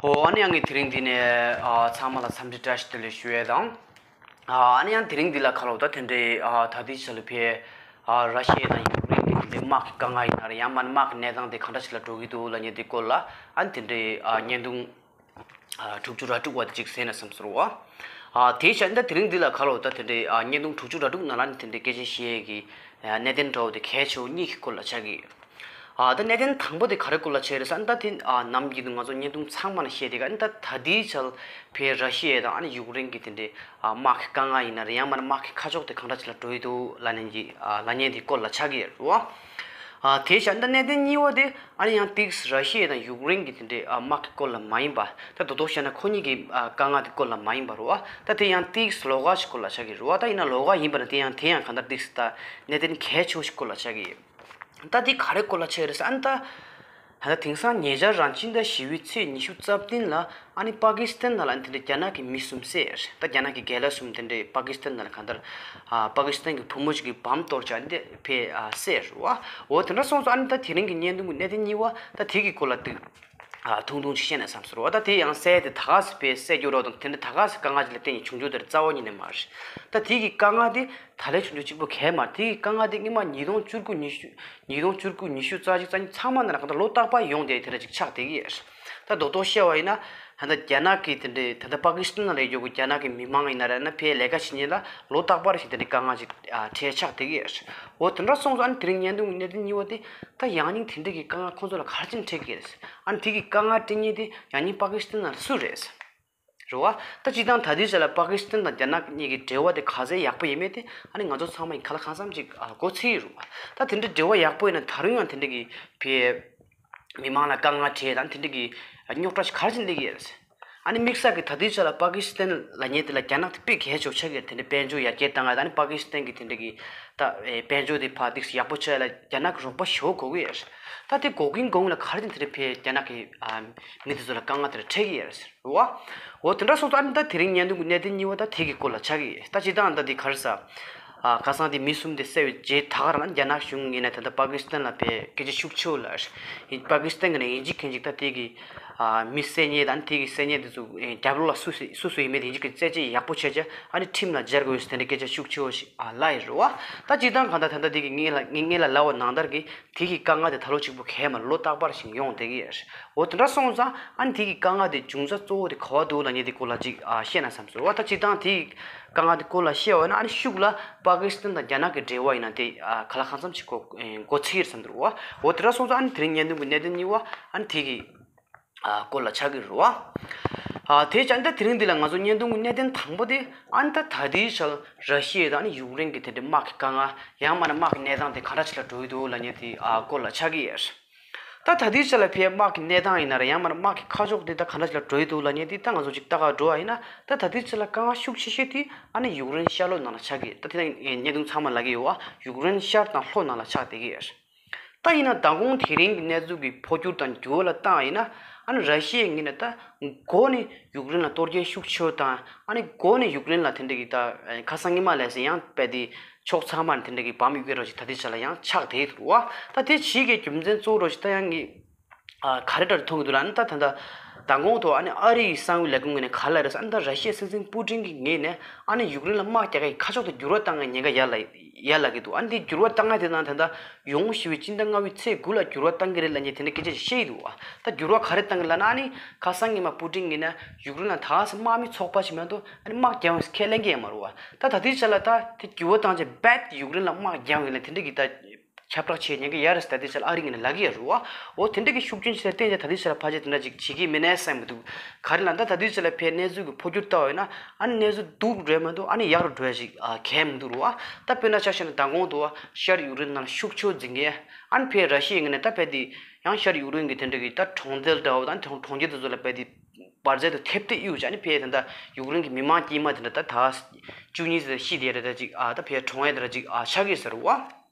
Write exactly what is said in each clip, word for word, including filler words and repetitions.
ཨོ་ཨ་ནི་ཡང་ངས་དེ་རིང་འདི་ནས་ཨ་ཚང་མ་ལ་འཚམས་འདྲི་བཀྲ་ཤིས་བདེ་ལེགས་ཞུ་ཡས་དང་། ཨ་ཨ་ནི་ཡང་དེ་རིང་འདི་ལ་ཁ་ལོ་ད་དེ་འདྲའི་ཨ་ད་ལྟའི་ཆ་ལ་ཕེ་ཨ་ར་ཤི་ཡ་དང་ཡུཀ་རེན་གྱི་དེ་འདྲའི་དམག་གི་དཀའ་ངལ་ཡིན་ན་རེད། ཡང་མིན་ན་དམག་གི་གནས་སྟངས་དེ་གང་འདྲ་ཞིག་ལ་འགྲོ་གི་འདུག་ལབ་མཁན་དེ་སྐོར་ལ་ཨ་ནི་དེ་འདྲའི་ཨ་བརྙན་ཐུང་ཨ་དྲུག་ཅུ་ར་དྲུག་པ་དེ་ཅིག་གཟིགས་ན་བསམ་སོང་བ། ཨ་དེའི་ཆ་ནས་ད་དེ་རིང་འདི་ལ་ཁ་ལོ་ད་དེ་འདྲའི་ཨ་བརྙན་ཐུང་དྲུག་ཅུ་ར་དྲུག་ནང་ལ་ནི་དེ་འདྲའི་སྐད་ཆ་བཤད་ཡས་ཀྱི་ཨ་གནད་དོན་འདྲ་བོ་དེ་གལ་ཆེ་བོ་གཉིས་ཀྱི་སྐོར་ལ་ཆགས་ཀྱི་ཡོད། ཨ་ད་གནད་དོན་དང་པོ་དེ་ག་རེ་སྐོར་ལ་ཆགས་རེད་ཟེར་ན། ད་དེ་ཨ་ནམ་རྒྱུན་དུ་ང་ཚོ་བརྙན་ཐུང་ཚང་མ་ན་བཤད་དེ་ག་ནི་ད་ད་ལྟའི་ཆར་ཕེ་ར་ཤི་ཡ་དང་ཨ་ནི་ཡུཀ་རེན་གྱི་དེ་འདྲའི་ཨ་དམག་གི་དཀའ་ངལ་ཡིན་ན་རེད། ཡང་མིན་ན་དམག་གི་ཁ་ཕྱོགས་དེ་གང་འདྲ་ཅིག་ལ་འགྲོ་ཡི་འདུག་ལབ་མཁན་གྱི་ཨ་ལབ་མཁན་དེ་སྐོར་ལ་ཆགས་ཀྱི་ཡོད་རེད་བ། ཨ་དེ་བཞག་ད་གནད་དོན་གཉིས་པ་དེ་ཨ་ནི་ཡང་ཏིག་ར་ཤི་ཡ་དང་ཡུཀ་རེན་གྱི་དེ་འདྲའི་ཨ་དམག་གི་སྐོར་ལ་མ་ཡིན་པ། ད་རྡོག་རྡོག་བཤད་ན་ཁོ་གཉིས་ཀྱི་ཨ་དཀའ་ངལ་དེ་སྐོར་ལ་མ་ཡིན་པ་རེད་བ། ད་དེ་ཡང་ཏིག་ལོགས་ཀ་ཞིག་སྐོར་ལ་ཆགས་ཀྱི་རེད་བ། ད་ཡིན་ན་ལོགས་ཀ་ཡིན་པ་ན་དེ་ཡང་དེ་ཡང་གང་ལྟར་ཏིག་ད་གནད་དོན་གལ་ཆེ་བོ་ཞིག་སྐོར་ལ་ཆགས་ཀྱི་ཡོད། ད་འདི་ག་རེ་སྐོར་ལ་ཆགས་རེད་ཟེར་ན། ད་ད་ལྟ་དེང་སང་ཉེ་ཆར་རང་སྤྱི་ཟླ་བཞི་པའི་ཚེས་ཉི་ཤུ་རྩ་བདུན་ལ་ཨ་ནི་པ་ཀི་སི་ཐན་ནང་ལ་དེ་འདྲའི་རྒྱ་ནག་གི་མི་གསུམ་བསད། ད་རྒྱ་ནག་གི་རྒན་ལགས་གསུམ་དེ་འདྲའི་པ་ཀི་སི་ཐན་ནང་ལ་གང་ལྟར་ཨ་པ་ཀི་སི་ཐན་གྱི་བུ་མོ་ཞིག་གིས་བམ་གཏོར་བྱས་ཨ་ནི་དེ་ཕེ་ཨ་བསད་རེད་བ། འོ་དེ་འདྲ་སོང་ཙང་ཨ་ནི་ད་དེ་རིང་གི་བརྙན་ཐུང་གི་གནད་དོན་གཉིས་པ་ད་དེ་གི་སྐོར་ལ་འདུག་ཨ་ཐུང་ཐུང་ཅིག་བཤད་ན་བསམ་སོང་བ། ད་དེ་ཡང་བསད་དེ་ད་ག་སེ་ཕེ་བསད་རྒྱུ་རོགས་དང་དེ་འདྲ་ད་ག་སེ་དཀའ་ངལ་ཅིག་ལ་བརྟེན་ནས་བྱུང་རྒྱུ་དེ་རྩ་བ་ཉིད་ནས་མ་རེད། ད་དེ་གི་དཀའ་ངལ་དེ་ད་ལས་བྱུང་རྒྱུ་གཅིག་པོ་གས་མ་རེད། དེ་གི་དཀའ་ངལ་དེ་སྔོན་མ་ཉིས་སྟོང་བཅུ་དགུ་ཉི་ཤུ་ཉིས་སྟོང་བཅུ་དགུ་ཉི་ཤུ་རྩ་གཅིག་རྩ་གཉིས་ཚང་མ་ནང་ལ་གང་ལྟར་ལོ་རྟག་པར་ཡོང་བསྡད་དེ་འདྲ་ཅིག་ཆགས་བསྡད་ཀྱི་ཡོད། ད་རྡོག་རྡོག་བཤད་པ་ཡིན་ན་ད་ལྟ་རྒྱ་ནག་གི་དེ་འདྲའི་ད་ལྟ་པ་ཀི་སི་ཐན་ནང་ལ་ཡོད་རྒྱུ་གི་རྒྱ་ནག་གི་མི་མང་ཡིན་ན་རེད་ན་ཕེ་ལས་ཀ་བྱེད་མཁན་ལ་ལོ་རྟག་པར་ཞིག་དེ་འདྲའི་དཀའ་ངལ་ཅིག་འཕྲད་ཆགས་བསྡད་ཀྱི་ཡོད། འོ་དེ་འདྲ་སོང་ཙང་ཨ་ནི་དེ་རིང་བརྙན་ཐུང་གི་གནད་དོན་གཉིས་པ་དེ་ད་ཡང་སྙིང་དེ་འདྲ་གི་དཀའ་ངལ་ཁོང་ཚོ་ལ་ག་རེ་བྱས་ནས་འཕྲད་ཀྱི་རེད། ཨ་ནི་དེ་གི་དཀའ་ངལ་སྤྲད་མཁན་དེ་ཡང་སྙིང་པ་ཀི་སི་ཐན་ནང་ལ་སུ་རེད། རེད་བ། ད་སྤྱིར་བཏང་ད་ལྟའི་ཆ་ལ་པ་ཀི་སི་ཐན་དང་རྒྱ་ནག་གཉིས་ཀྱི་འབྲེལ་བ་དེ་ག་ཚད་ཡག་པོ་ཡིན་མིན་དེ་ཨ་ནི་ང་ཚོ་ཚང་མ་ཡིན་ག་ལ་གང་འཚམ་ཅིག་ཨ་མགོ་ཚོད་ཀྱི་རེད་བ། ད་དེ་འདྲའི་འབྲེལ་བ་ཡག་པོ་ཡིན་ན་ད་རུང་ཡང་དེ་འདྲ་གི་ཕེ་མི་མང་ལ་དཀའ་ངལ་འཕྲད་དང་དེ་འདྲ་གི་རྙོག་དྲ་ཞིག་ག་རེ་བྱས་ནས་སླེབས་ཀྱི་རེད། ཨ་ནི་དམིགས་བསལ་གྱི་ད་ལྟའི་ཆ་ལ་པ་ཀི་སི་ཐན་ལབ་མཁན་དེ་ལ་རྒྱ་ནག་དེ་དཔེ་གལ་ཆེ་བོ་ཆགས་ཀྱི་རེད། དེ་འདྲའི་དཔལ་འབྱོར་ཡར་རྒྱས་བཏང་ཡ་ད་ནི་པ་ཀི་སི་ཐན་གྱི་དེ་འདྲ་གི་ད་ཨེ་དཔལ་འབྱོར་དེ་ཕར་ཏོག་ཙམ་ཡག་པོ་ཆགས་ཡ་ལ་རྒྱ་ནག་གི་རོགས་པ་ཞེ་པོ་དགོས་ཀྱི་ཡོད་རེད། ད་དེ་དགོས་ཀྱིན་དགོས་ཀྱིན་ལ་ག་རེ་དེ་འདྲ་ཕེ་རྒྱ་ནག་གི་ཨ་མི་དེ་ཚོ་ལ་དཀའ་ངལ་དེ་འདྲ་འཕྲད་ཀྱི་ཡོད་རེད་བ། འོ་དེ་འདྲ་སོང་ཙང་ཨ་ནི་ད་དེ་རིང་བརྙན་ཐུང་གི་གནད་དོན་གཉིས་པ་ད་དེ་གི་སྐོར་ལ་ཆགས་ཀྱི་ཡོད། ད་སྤྱིར་བཏང་ད་དེ་ག་རེ་ཟ། ཨ་ཁ་སང་དེ་མི་གསུམ་དེ་བསད་པའི་རྗེས་ད་ག་རང་རྒྱ་ནག་གཞུང་ངོས་ནས་ད་ལྟ་པ་ཀི་སི་ཐན་ལ་ཕེ་སྐད་ཆ་ཤུགས་ཆེ་བོ་ལབ། པ་ཀི་སི་ཐན་གྱི་ནས་ཡིན་གཅིག་མིན་གཅིག་ད་དེ་གི་ཨ་མི་བསད་མཁན་དང་དེ་གི་བསད་མཁན་དེ་ཚོ་ཨེ་རྒྱབ་ལོགས་ལ་སུ་སུ་སུ་སུ་ཡིན་མིན་དེ་ཡིན་གཅིག་གི་རྩད་གཅོད་ཡག་པོ་བྱས་བྱས་ཨ་ནི་ཁྲིམས་ལ་སྦྱར་དགོས་ཟེར་དེ་འདྲའི་སྐད་ཆ་ཤུགས་ཆེ་བོ་ཞིག་ཨ་ལབ་ཡོད་རེད་བ། ད་སྤྱིར་བཏང་གང་ལྟར་ད་ལྟ་དེ་གི་ངས་ལ་ངས་ངས་ལ་ལབ་པ་ནང་ལྟར་གི་དེ་གི་དཀའ་ངལ་དེ་ད་ལོ་གཅིག་པོ་གས་མ་ལོ་རྟག་པར་ཞིག་ཡོང་བསྡད་ཀྱི་ཡོད་རེད། འོ་དེ་འདྲ་སོང་ཙང་ཨ་ནི་དེ་གི་དཀའ་ངལ་དེ་འབྱུང་རྩ་གཙོ་བོ་དེ་ག་བ་འདུག་ལབ་མཁན་དེ་སྐོར་ལ་ཅིག་ཨ་བཤད་ན་བསམ་སོང་བ། ད་སྤྱིར་བཏང་དེ་གི་དཀའ་ངལ་དེ་སྐོར་ལ་བཤད་པ་ན་ཨ་ནི་ཤུགས་ལ་པ་ཀི་སི་ཐན་དང་རྒྱ་ནག་གི་འབྲེལ་བ་ཡིན་ན་དེ་ཨ་ག་ལ་གང་འཚམ་ཞིག་གོ་ཨེ་མགོ་ཚོད་ཀྱི་རེད་བསམ་འདུག་བ། འོ་དེ་འདྲ་སོང་ཙང་ཨ་ནི་དེ་རིང་བརྙན་ཐུང་གི་གནད་དོན་གཉིས་པ་ཨ་ནི་དེ་གི་ཨ་སྐོར་ལ་ཆགས་ཀྱི་རེད་བ། ཨ་དེ་བྱས་ད་དེ་རིང་འདི་ལ་ང་ཚོ་བརྙན་ཐུང་གི་གནད་དོན་དང་པོ་དེ་ཨ་ནི་ད་ད་ལྟའི་ཆར་ར་ཤི་ཡ་དང་ཨ་ནི་ཡུཀ་རེན་གྱི་དེ་འདྲའི་དམག་གི་དཀའ་ངལ་ཡང་མིན་ན་དམག་གི་གནས་སྟངས་དེ་ག་འདྲ་ཞིག་ལ་འགྲོ་གི་འདུག་ལབ་མཁན་དེ་ཨ་སྐོར་ལ་ཆགས་ཀྱི་ཡོད། ད་ད་ལྟའི་ཆར་ལ་ཕའི་དམག་གི་གནས་སྟངས་ཡིན་ན་རེད། ཡང་མིན་ན་དམག་གི་ཁ་ཕྱོགས་དེ་ད་ག་འདྲ་ཞིག་ལ་འགྲོ་ཡི་འདུག་ལབ་མཁན་དེ་ད་ང་ཚོ་ཅིག་ལྟ་ག་འགྲོ་བ་ཡིན་ན། ད་ད་ལྟའི་ཆར་ལ་དཀའ་ངལ་ཤུགས་ཆེ་ཤོས་དེ་ཨ་ནི་ཡུཀ་རེན་ཤར་ལྷོ་ནང་ལ་ཆགས་ཀྱི། ད་དེ་ནས་བརྙན་ཐུང་ཚང་མ་ལབ་ཀྱི་ཡོད་བ། ཡུཀ་རེན་ཤར་དང་ལྷོ་ནང་ལ་ཆགས་བསྡད་ཀྱི་ཡོད། ད་ཡིན་ན་མདང་དགོང་དེ་རིང་གི་གནས་ཚུལ་གྱི་འཕོ་འགྱུར་དང་འགྱུར་བ་ལ་བལྟས་པ་ཡིན་ན། ཨ་ནི་ར་ཤི་ཡའི་ངོས་ནས་ད་མགོ་ནས་ཡུཀ་རེན་ལ་གཏོར་སྐྱོན་ཤུགས་ཆེ་བོ་དང་ཨ་ནི་མགོ་ནས་ཡུཀ་རེན་ལ་དེ་འདྲ་གི་ད་ཁ་སང་ཉི་མ་ལས་ཟིན་ཡང་དཔེ་དེ་ཕྱོགས་ཚང་མར་དེ་འདྲ་གི་བམ་གཡུག་གི་རོགས་ཅིག་ད་ལྟའི་ཆ་ལ་ཡང་ཆགས་བསྡད་འདུག་བ། ད་དེ་བྱེད་ཀྱི་རྒྱུ་མཚན་གཙོ་བོ་རོགས་ཅིག་ད་ཡང་ངས་ཨ་ག་རེ་འདྲ་མཐོང་གི་འདུག་ལབ་ན། ད་ད་ད་མདང་དགོང་ཐོག་ཨ་ནི་ཨ་རི་ཡི་གསང་བའི་ལས་ཁུངས་ངོས་ནས་ག་རེ་ལབ་རེད་ཟེར་ན། ད་ར་ཤི་ཡའི་སྲིད་འཛིན་པུ་ཏིན་གྱི་ངོས་ནས་ཨ་ནི་ཡུཀ་རེན་ལ་དམག་རྒྱག་གི་ཁ་ཕྱོགས་དེ་འགྱུར་བ་བཏང་གི་ཉེན་ཁ་ཡར་ལ་ཡར་ལབ་ཀྱི་འདུག་ཨ་ནི་དེ་འགྱུར་བ་བཏང་ཡ་དེ་དང་ད་ད་ཡོང་བཞིན་པའི་སྤྱི་ཟླ་ལྔ་པའི་ཚེས་དགུ་ལ་འགྱུར་བ་བཏང་གི་རེད་ལབ་མཁན་དེ་འདྲ་སྐད་ཆ་ཞིག་བཤད་ཀྱི་འདུག་བ། ད་འགྱུར་བ་ག་རེ་བཏང་གི་ལབ་ན། ཨ་ནི་ཁ་སང་ཉི་མ་པུ་ཏིན་གྱིས་ན་ཡུཀ་རེན་ལ་ད་ག་སེ་དམག་མི་ཚོགས་པ་ཞིག་མ་གཏོགས་ཨ་ནི་དམག་རྒྱག་ཡོང་ཁས་ལེན་གྱི་ཡོད་མ་རེད་བ། ད་ད་ལྟའི་ཆ་ལ་ད་དེ་འགྱུར་བ་བཏང་བྱས་རྦད་ཡུཀ་རེན་ལ་དམག་རྒྱག་ཡོང་ལ་དེ་འདྲ་གི་ད་ཁྱབ་བསྒྲགས་བྱེད་ཉེན་ཁ་ཡོད་རེད་ཟེར་ད་ལྟའི་ཆ་ལ་ཨ་རི་ངོས་ནས་ལབ་ཀྱི་ཡོད་རེད་བ། འོ་དེ་འདྲ་གི་ཤུགས་རྐྱེན་ཆེ་ལ་བརྟེན་བྱས་ད་ལྟའི་ཆ་ལ་ཕལ་ཆེར་དེ་འདྲ་ཅིག་བྱེད་ཀྱི་མིན་ནའི་བསམ་གྱི་འདུག་ག་རེ་ལབ་ན་ད་ལྟའི་ཆ་ལ་ཕའི་གནས་ཚུལ་གྱི་འཕོ་འགྱུར་ལྟ་བ་ཡིན་ན་ཨ་ནི་གནས་ཚུལ་སྡུག་འགྲོ་ཡ་མ་གཏོགས་ཨ་ནི་ཡག་རུ་འགྲོ་ཡ་ཅིག་ཨ་གང་ཡང་མི་འདུག་རེད་བ། ད་དཔེར་ན་ཆ་བཞག་ན་མདང་དགོང་དུ་བ་ཤར་ཡུཀ་རེན་ནང་ཤུགས་ཆེ་བོ་འཛིང་གི། ཨ་ནི་ཕའི་ར་ཤི་ཡའི་ངོས་ནས་ད་ཕའི་དེ་ཡང་ཤར་ཡུཀ་རེན་གྱི་དེ་འདྲ་གི་ད་གྲོང་རྡལ་འདྲ་བོ་དང་གྲོང་གྲོང་ཁྱེར་དེ་ཚོ་ལ་ཕའི་དེ་འབར་རྫས་དེ་ཐེབས་ཏེ་གཡུག་བྱས། ཨ་ནི་ཕའི་ད་ལྟ་ཡུཀ་རེན་གྱི་མི་མང་དཀྱུས་མ་དེ་འདྲ་ད་ད་བཅུ་གཉིས་ཙམ་ཤི་དེ་རེད། ད་ཅིག་ཨ་ད་ཕའི་གྲོངས་ཡ་དེ་འདྲ་ཅིག་ཨ་ཆགས་ཀྱི་ཟེར་བ།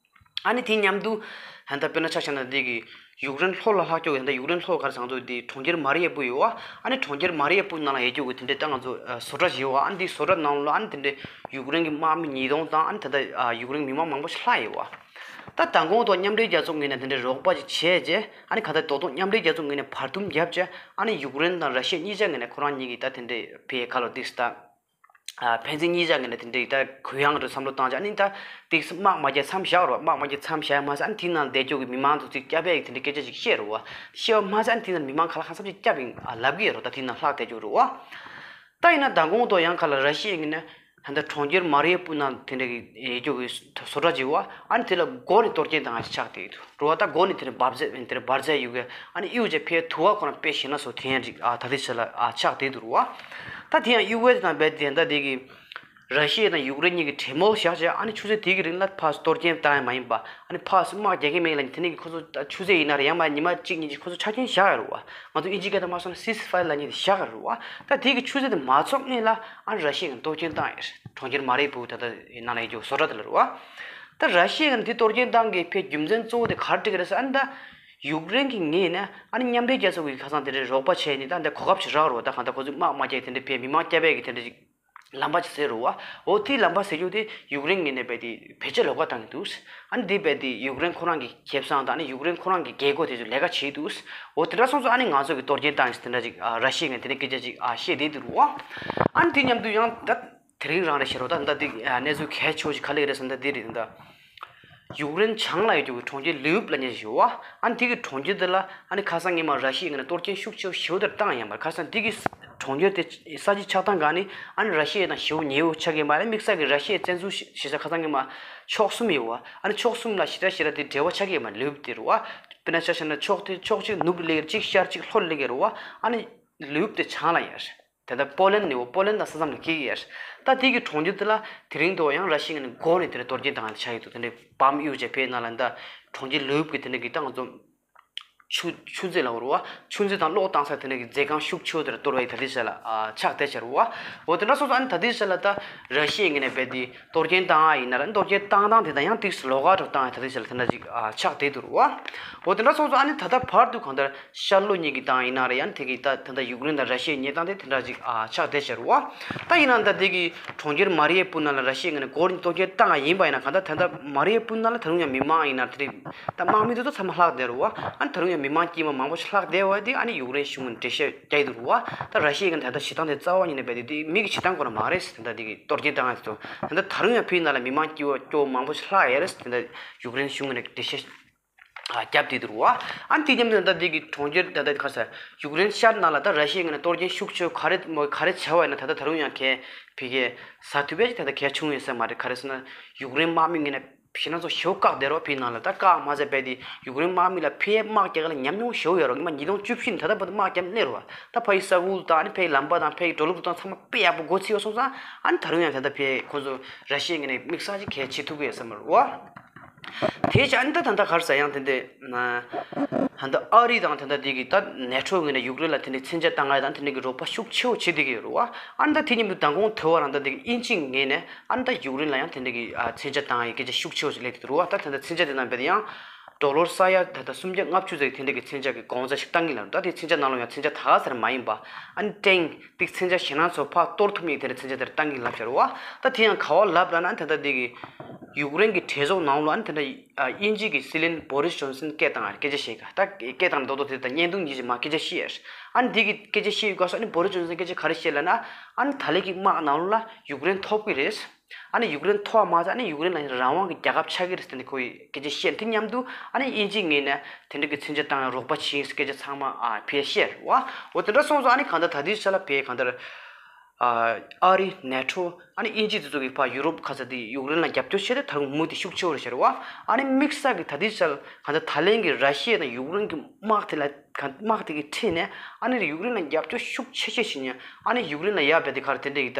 ཨ་ནི་དེ་མཉམ་དུ་ད་ལྟ་དཔེར་ན་ཆ་བཞག་ན་དེ་གི་ཡུཀ་རེན་ལྷོ་ལ་ལྷག་ཀྱོག་གི་ད་ལྟ་ཡུཀ་རེན་ལྷོ་ག་རེ་ཟེར་ང་ཚོ་དེ་གྲོང་ཁྱེར་མ་རི་ཡ་པུ་ཡོད་བ། ཨ་ནི་གྲོང་ཁྱེར་མ་རི་ཡ་པུ་ནང་ལ་ཡོད་རྒྱུ་གི་དེ་འདྲའི་ད་ང་ཚོ་ཨ་བཟོ་གྲྭ་ཞིག་ཡོད་བ། ཨ་ནི་དེ་བཟོ་གྲྭ་ནང་ལ་ཨ་ནི་དེ་འདྲའི་ཡུཀ་རེན་གྱི་དམག་མི་ཉིས་སྟོང་དང་ཨ་ནི་ད་ལྟ་ཡུཀ་རེན་མི་མང་མང་པོ་ཞིག་ལྷག་ཡོད་བ། ད་མདང་དགོང་ཐོག་མཉམ་འབྲེལ་རྒྱལ་ཚོགས་ངོས་ནས་དེ་འདྲའི་རོགས་པ་ཅིག་བྱས་རྗེས། ཨ་ནི་གང་ལྟར་རྡོག་རྡོག་མཉམ་འབྲེལ་རྒྱལ་ཚོགས་ངོས་ནས་བར་འདུམ་བརྒྱབ་རྗེས། ཨ་ནི་ཡུཀ་རེན་དང་ར་ཤི་ཡ་གཉིས་ཆ་ངོས་ནས་ཁོ་རང་གཉིས་ཀྱིས་ད་དེ་འདྲའི་ཕའི་ཁ་ལོ་ཏིག་ད། ཕན་ཚུན་གཉིས་ཆ་ངོས་ནས་དེ་འདྲའི་ད་གུ་ཡངས་རུ་བསམ་བློ་བཏང་རྗེས། ཨ་ནི་ད་ཏིག་དམག་མ་རྒྱག་མཚམས་བཞག་རོགས། དམག་མ་རྒྱག་མཚམས་བཞག་མ་ཟད། ཨ་ནི་དེའི་ནང་བསྡད་རྒྱུ་གི་མི་མང་ཚོ་ཅིག་སྐྱབས་ཡས་ཀྱི་དེ་འདྲའི་སྐད་ཆ་ཅིག་བཤད་རོགས། བཤད་པ་མ་ཟད། ཨ་ནི་དེའི་ནང་མི་མང་ཁ་ལག་ཧང་སང་ཅིག་སྐྱབས་ཡིན་ལབ་གི་ཡོད་རོགས། ད་དེའི་ནང་ལྷག་བསྡད་རྒྱུ་རོགས། ད་ཡིན་ན་མདང་དགོང་ཐོག་ཡང་ཁ་ལ་ར་ཤི་ཡའི་ངོས་ནས་ད་ལྟ་གྲོང་ཁྱེར་མ་རི་ཡུ་པུལ་ནང་དེ་འདྲ་གི་ཡོད་རྒྱུ་གི་བཟོ་གྲྭ་ཅིག་ཡོད། ཨ་ནི་དེ་ལ་སྒོ་ནས་གཏོར་སྐྱོན་བཏང་ཡ་ཆགས་བསྡད་འདུག་རོ། ད་སྒོ་ནས་དེ་འདྲ་འབར་རྫས་དེ་འདྲ་འབར་རྫས་ཡོད་གི། ཨ་ནི་གཡུག་བྱས་ཕའི་དུ་བ་ཁོ་རང་དཔེ་ཞེ་ན་སོ་དེ་ཡང་ཅིག་ཨ་ད་ལྟའི་ཆ་ལ་ཨ་ཆགས་བསྡད་འདུག་རོ། ད་དེ་ཡང་གཡུག་བས་དེ་དང་རྦད་དེ་ད་དེ་གི་ར་ཤི་ཡ་དང་ཡུཀ་རེན་གཉིས་ཀྱི་གྲོས་མོལ་བཞག་བྱས། ཨ་ནི་ཆུ་ཚོད་དེ་གི་རིང་ལ་ཕར་གཏོར་སྐྱོན་བཏང་ཡ་མ་ཡིན་པ། ཨ་ནི་ཕར་དམག་རྒྱག་གི་མེད་ལབ་ནས། དེ་ནས་ཀྱི་ཁོ་ཚོ་ད་ཆུ་ཚོད་ཡིན་ན་རེད། ཡང་མ་ཉི་མ་གཅིག་གཉིས་ཀྱི་ཁོ་ཚོ་ཆ་རྐྱེན་བཞག་ཡོད་རེད་བ། ང་ཚོ་དབྱིན་ཇི་སྐད་དུ་མ་སོང་ན་སིས་ཕ་ཡར་ལབ་མཁན་དེ་བཞག་ཡོད་རེད་བ། ད་དེ་གི་ཆུ་ཚོད་དེ་མ་ཚོགས་སྔོན་ལ་ཨ་ནི་ར་ཤི་ཡ་གིས་གཏོར་སྐྱོན་བཏང་ཡོད་རེད། གྲོང་ཁྱེར་མ་རི་ཡུ་པུལ་ད་ལྟ་ཡིན་ན་ལ་ཡོད་རྒྱུ་བཟོ་གྲྭ་དེ་ལ་རེད་བ། ད་ར་ཤི་ཡ་གིས་དེ་གཏོར་སྐྱོན་བཏང་གི་ཕའི་རྒྱུ་མཚན་གཙོ་བོ་དེ་ག་རེ་འགྲིག་གི་རེད་ཟེར། ཨ་ནི་ད་ཡུཀ་རེན་གྱི་ངོས་ནས་ཨ་ནི་མཉམ་འབྲེལ་རྒྱལ་ཚོགས་ཀྱི་ཁ་སང་དེ་འདྲའི་རོགས་པ་བྱས་ནས་ད་འདི་གོ་སྐབས་ཤིག་རག་རོགས། ད་གང་ལྟར་ཁོ་ཚོས་དམག་མ་རྒྱག་དེ་འདྲའི་ཕའི་མི་མང་སྐྱབས་ཡས་ཀྱི་དེ་འདྲ་ཅིག་ལམ་པ་ཅིག་ཟེར་རོ་བ། འོ་དེའི་ལམ་པ་ཟེར་རྒྱུ་དེ་ཡུཀ་རེན་ངོས་ནས་རྦད་དེ་བེད་སྤྱོད་ལོག་པ་བཏང་གི་འདུག་ཨ་ནི་དེ་རྦད་དེ་ཡུཀ་རེན་ཁོ་རང་གི་ཁེ་བཟང་དང་། ཨ་ནི་ཡུཀ་རེན་ཁོ་རང་གི་རྒྱལ་སྒོ་དེ་ཚོ་ལས་ཀ་བྱེད་འདུག་འོ་དེ་འདྲ་སོང་ཙང་ཨ་ནི་ང་ཚོ་གི་གཏོར་སྐྱོན་བཏང་ཡིན་ཟེར་དེ་འདྲ་ཅིག་ཨ་ར་ཤི་ཡ་ངོས་ནས་དེ་འདྲ་སྐད་ཆ་ཅིག་ཨ་བཤད་བསྡད་འདུག་རོ་བ། ཨ་ནི་དེ་མཉམ་དུ་ཡང་ད་དེ་རིང་རང་རེད་ཤེས་རོགས། ད་ད་དེ་ཨ་གནས་ཚུལ་གལ་ཆེ་བོ་ཞིག་ག་རེ་རེད་ཟེར་ན་ད་དེ་རེད། ད་ཡུཀ་རེན་བྱང་ལ་ཡོད་རྒྱུ་གི་གྲོང་ཁྱེར་ལིའུབ་ལབ་མཁན་ཞིག་ཡོད་བ། ཨ་ནི་དེ་གི་གྲོང་ཁྱེར་དེ་ལ་ཨ་ནི་ཁ་སང་ཉི་མ་ར་ཤི་ཡའི་ངོས་ནས་གཏོར་སྐྱོན་ཤུགས་ཆེ་བོ་ཞེ་པོ་དེ་བཏང་ཡོད་མ་རེད། ཁ་སང་དེ་གི་གྲོང་ཁྱེར་དེ་ས་ཆ་ཆགས་སྟངས་སྒང་ནས་ཨ་ནི་ར་ཤི་ཡ་དང་ཞེ་པོ་ཉེ་བོ་ཆགས་ཀྱི་ཡོད་མ་རེད། དམིགས་བསལ་གྱི་ར་ཤི་ཡའི་བཙན་འཛུལ་ཞེ་ས་ཁ་སང་ཉི་མ་ཕྱོགས་གསུམ་ཡོད་བ། ཨ་ནི་ཕྱོགས་གསུམ་ལ་ཞེ་དྲག་ཞེ་དྲག་དེ་འབྲེལ་བ་ཆགས་ཀྱི་ཡོད་མ་རེད། ལིའུབ་དེ་རེད་བ། དཔེར་ན་ཆ་བཞག་ན་ཕྱོགས་དེ་ཕྱོགས་གཅིག་ནུབ་སླེབས་ཀྱི་རེད། གཅིག་ཤར་གཅིག་ལྷོ་སླེབས་ཀྱི་རེད་བ། ཨ་ནི་ལིའུབ་དེ་བྱང་ལ་ཡོད་རེད། དེ་ལྟར་པོ་ལན་ནི་འོ་པོ་ལན་དང་ས་མཚམས་ལ་འཁེལ་གྱི་ཡོད་རེད། ད་དེ་གི་གྲོང་ཁྱེར་དེ་ལ་དེ་རིང་དུ་ཡང་ར་ཤི་ཡ་ནས་སྒོ་ནས་དེ་ལ་གཏོར་སྐྱོན་བཏང་ཡ་ཆགས་ཡོད་འདུག་དེ་འདྲའི་བམ་གཡུག་བྱས་ཕའི་ནང་ལ་ད་གྲོང་ཁྱེར་ལིའུབ་ཀྱི་དེ་འདྲ་གི་ད་ང་ཚོ་ཆུ་ཆུ་མཛོད་ལ་འོ་རུ་བ། ཆུ་མཛོད་དང་གློག་བཏང་ས་དེ་འདྲ་གི་མཛོད་ཁང་ཤུགས་ཆེ་བོ་དེ་ལ་གཏོར་བ་ཡི་ད་ལྟའི་ཆ་ལ་ཨ་ཆགས་བསྡད་ཆགས་རུ་བ། འོ་དེ་འདྲ་སོང་ཙང་ཨ་ནི་ད་ལྟའི་ཆ་ལ་ད་ར་ཤི་ཡའི་ངོས་ནས་རྦད་དེ་གཏོར་སྐྱོན་བཏང་ཡ་ཡིན་ན་ར། གཏོར་སྐྱོན་བཏང་སྟངས་དེ་དང་ཡང་ཏིག་ཙམ་ལོགས་ཀ་འདྲ་བཏང་ཡ་ད་ལྟའི་ཆ་ལ་དེ་འདྲ་ཅིག་ཨ་ཆགས་བསྡད་འདུག་རུ་བ། འོ་དེ་འདྲ་སོང་ཙང་ཨ་ནི་ད་ལྟ་བར་དུ་གང་ལྟར་ཤར་ལྷོ་གཉིས་ཀྱི་སྟངས་ཡིན་ན་རེད། ཡང་དེ་གི་ད་ད་ལྟ་ཡུཀ་རེན་དང་ར་ཤི་ཡའི་གནས་སྟངས་དེ་དེ་འདྲ་ཅིག་ཨ་ཆགས་བསྡད་ཤག་རུ་བ། ད་ཡིན་ན་ད་དེ་གི་གྲོང་ཁྱེར་མ་རི་ཡུ་པུལ་ནང་ལ་ར་ཤི་ཡའི་ངོས་ནས་སྒོ་ནས་གཏོར་སྐྱོན་བཏང་ཡ་ཡིན་པ་ཡིན་ན། གང་ལྟར་ད་ལྟ་མ་རི་ཡུ་པུལ་ནང་ལ་ད་རུང་ཡང་མི་མང་ཡིན་ན་དེ་རིང་ད་དམག་མི་དེ་ཚོ་ཚང་མ་ལྷག་བསྡད་རུ་བ། ཨ་ནི་ད་རུང་ཡང་མི་མང་དཀྱུས་མ་མང་པོ་ཞིག་ལྷག་བསྡད་བ་དེ་ཨ་ནི་ཡུཀ་རེན་གཞུང་ངོས་ནས་འགྲེལ་བཤད་རྒྱག་གི་འདུག་རུ་བ། ད་ར་ཤི་ཡའི་ངོས་ནས་ད་ལྟ་བྱེད་སྟངས་དེ་རྩ་བ་ཉིད་ནས་རྦད་དེ་དེ་མི་གི་བྱེད་སྟངས་ཁོ་ན་མ་རེད་ཟེར། ད་ལྟ་དེ་གི་གཏོར་སྐྱོན་བཏང་ཡ་དེ་ཚོ་ད་ལྟ་ད་རུང་ཡང་ཕའི་ནང་ལ་མི་མང་སྐྱོ་བ་སྐྱོ་བ་མང་པོ་ཞིག་ལྷག་ཡ་རེད་ཟེར། ད་ལྟ་ཡུཀ་རེན་གཞུང་ངོས་ནས་འགྲེལ་བཤད་ཨ་བརྒྱབ་བསྡད་འདུག་རུ་བ། ཨ་ནི་དེ་མཉམ་དུ་ད་ལྟ་དེ་གི་གྲོང་ཁྱེར་ད་ལྟ་ག་ས་ཡུཀ་རེན་ཤར་ནང་ལ་ད་ར་ཤི་ཡའི་ངོས་ནས་གཏོར་སྐྱོན་ཤུགས་ཆེ་ག་རེ་མོ་ག་རེ་བྱས་པ་ཡིན་ན་ད་ལྟ་ད་རུང་ཡང་གལ་ཕི་གེ་ཟ་ཐུབ་པའི་ད་ལྟ་གལ་བྱུང་ཡོད་ས་མ་རེད། ག་རེ་ཟེར་ན་ཡུཀ་རེན་དམག་མི་ངོས་ནས་ཕྱི་ནང་ཚོ་ཞེ་པོ་བཀག་བསྡད་རོགས། ཕའི་ནང་ལ་ད་བཀག་མ་ཚད་རྦད་དེ་ཡུཀ་རེན་དམག་མི་ལ་ཕའི་དམག་རྒྱག་ག་ལ་ཉམས་མྱོང་ཞེ་པོ་ཡོད་རོགས། ཉི་མ་ཉིས་སྟོང་བཅུ་བཞི་ནས་ད་ལྟ་བར་དུ་དམག་རྒྱབ་གནས་རོགས། ད་ཕའི་ས་ཁུལ་དང་ཨ་ནི་ཕའི་ལམ་པ་དང་ཕའི་འགྲོ་ལུགས་དང་ཚང་མ་དཔེ་ཡག་པོ་འགོ་ཚུགས་པ་སོང་ཙང་ཨ་ནི་ད་རུང་ཡང་ད་ལྟ་ཕའི་ཁོ་ཚོ་ར་ཤི་ཡའི་ངོས་ནས་དམིགས་བསལ་ཅིག་གལ་བྱེད་ཐུབ་ཀྱི་ཡོད་ས་མ་རེད་བ། དེ་བྱས་ཨ་ནི་ད་ད་ལྟ་ག་རེ་ཟེར་ཡང་དེ་འདི་ད་ལྟ་ཨ་རི་དང་ད་ལྟ་འདི་གི་ད་ནེ་ཊོ་ངོས་ནས་ཡུཀ་རེན་ལ་དེ་འདྲའི་མཚོན་ཆ་བཏང་ཡ་དང་དེ་འདྲའི་གི་རོགས་པ་ཤུགས་ཆེ་བོ་བྱེད་བསྡད་ཀྱི་ཡོད་རེད་བ། ཨ་ནི་ད་དེ་མཉམ་དུ་མདང་དགོང་དེ་བ་རང་ད་འདི་གི་དབྱིན་ཇི་ངོས་ནས་ཨ་ནི་ད་ཡུཀ་རེན་ལ་ཡང་དེ་འདྲའི་གི་ཨ་མཚོན་ཆ་བཏང་ཡའི་སྐད་ཆ་ཤུགས་ཆེ་བོ་ཞིག་སླེབས་ཀྱི་འདུག་རེད་བ། ད་ད་ལྟ་མཚོན་ཆ་དེ་ནང་རྦད་དེ་ཡང་ཌོ་ལར་ས་ཡ་ད་ལྟ་སུམ་བརྒྱ་ལྔ་བཅུ་ཙམ་གྱི་དེ་འདྲའི་གི་མཚོན་ཆ་གི་གོང་ཚད་ཞིག་བཏང་གི་ལབ། ད་དེ་མཚོན་ཆ་ནང་ལོགས་ཡང་མཚོན་ཆ་ད་ག་ཟེར་མ་ཡིན་པ། ཨ་ནི་ཀྲེང་ཏིག་མཚོན་ཆ་ཞེད་སྣང་ཚོ་ཕར་གཏོར་ཐུབ་མཁན་དེ་འདྲ་མཚོན་ཆ་དེར་བཏང་གི་ལབ་བྱ་རེད་བ། ད་དེ་ཡང་ག་བ་ལབ་ལབ་ན་ཨ་ནི་ད་ལྟ་འདི་གི་ཡུཀ་རེན་གྱི་གྲོས་ཚོགས་ནང་ལ་ཨ་ནི་ད་ལྟ་དབྱིན་ཇི་གི་སྲིད་བློན་བོ་རིས་ཇོན་སན་སྐད་བཏང་ཡ་སྐད་ཆ་བཤད་ག་ད་སྐད་བཏང་རྡོག་རྡོག་དེ་ད་བརྙན་ཐུང་གཉིས་ཅིག་མ་སྐད་ཆ་བཤད་ཡ། ཨ་ནི་འདི་གི་སྐད་ཆ་བཤད་ཡོད་སྐབས་སུ་ཨ་ནི་བོ་རིས་ཇོན་སན་སྐད་ཆ་ག་རེ་བཤད་ལབ་ན། ཨ་ནི་ད་ལན་གྱི་དམག་ནང་ལ་ཡུཀ་རེན་ཐོབ་ཀྱི་རེད། ཨ་ནི་ཡུཀ་རེན་ཐོབ་པ་མ་ཟད་ཨ་ནི་ཡུཀ་རེན་ལ་རང་དབང་གི་རྒྱལ་ཁབ་ཆགས་ཀྱི་རེད་ཟེར་ནས་ཁོ་ཡི་སྐད་ཆ་བཤད། དེ་མཉམ་དུ་ཨ་ནི་དབྱིན་ཇིའི་ངོས་ནས་དེ་འདྲ་གི་མཚོན་ཆ་བཏང་ཡ་རོགས་པ་བྱེད་ཡིན་ཟེར་སྐད་ཆ་ཚང་མ་ཨ་ཕར་བཤད་རེད་བ། འོ་དེ་འདྲ་སོང་ཙང་ཨ་ནི་གང་ལྟར་ད་ལྟའི་ཆ་ལ་ཕར་གང་ལྟར་ཨ་ཨ་རི་ནེ་ཊོ་ཨ་ནི་དབྱིན་ཇི་དེ་ཚོ་གི་ཕར་ཡུ་རོབ་ཁ་ས་དེ་ཡུཀ་རེན་ལ་རྒྱབ་སྐྱོར་བྱས་ཏེ་ད་རུང་མུ་མཐུད་ཤུགས་ཆེ་བོ་རེད་ཤག་རེད་བ། ཨ་ནི་དམིགས་བསལ་གྱི་ད་ལྟའི་ཆ་ལ་གང་ལྟར་ད་ལན་གྱི་ར་ཤི་ཡ་དང་ཡུཀ་རེན་གྱི་དམག་དེ་ལ་དམག་དེ་གི་འཁྲིས་ནས་ཨ་ནི་ཡུཀ་རེན་ལ་རྒྱབ་སྐྱོར་ཤུགས་ཆེ་ཆེ་བྱེད་མཁན། ཨ་ནི་ཡུཀ་རེན་ལ་ཡ་རྦད་དེ་ག་རེ་དེ་འདྲ་གི་ད་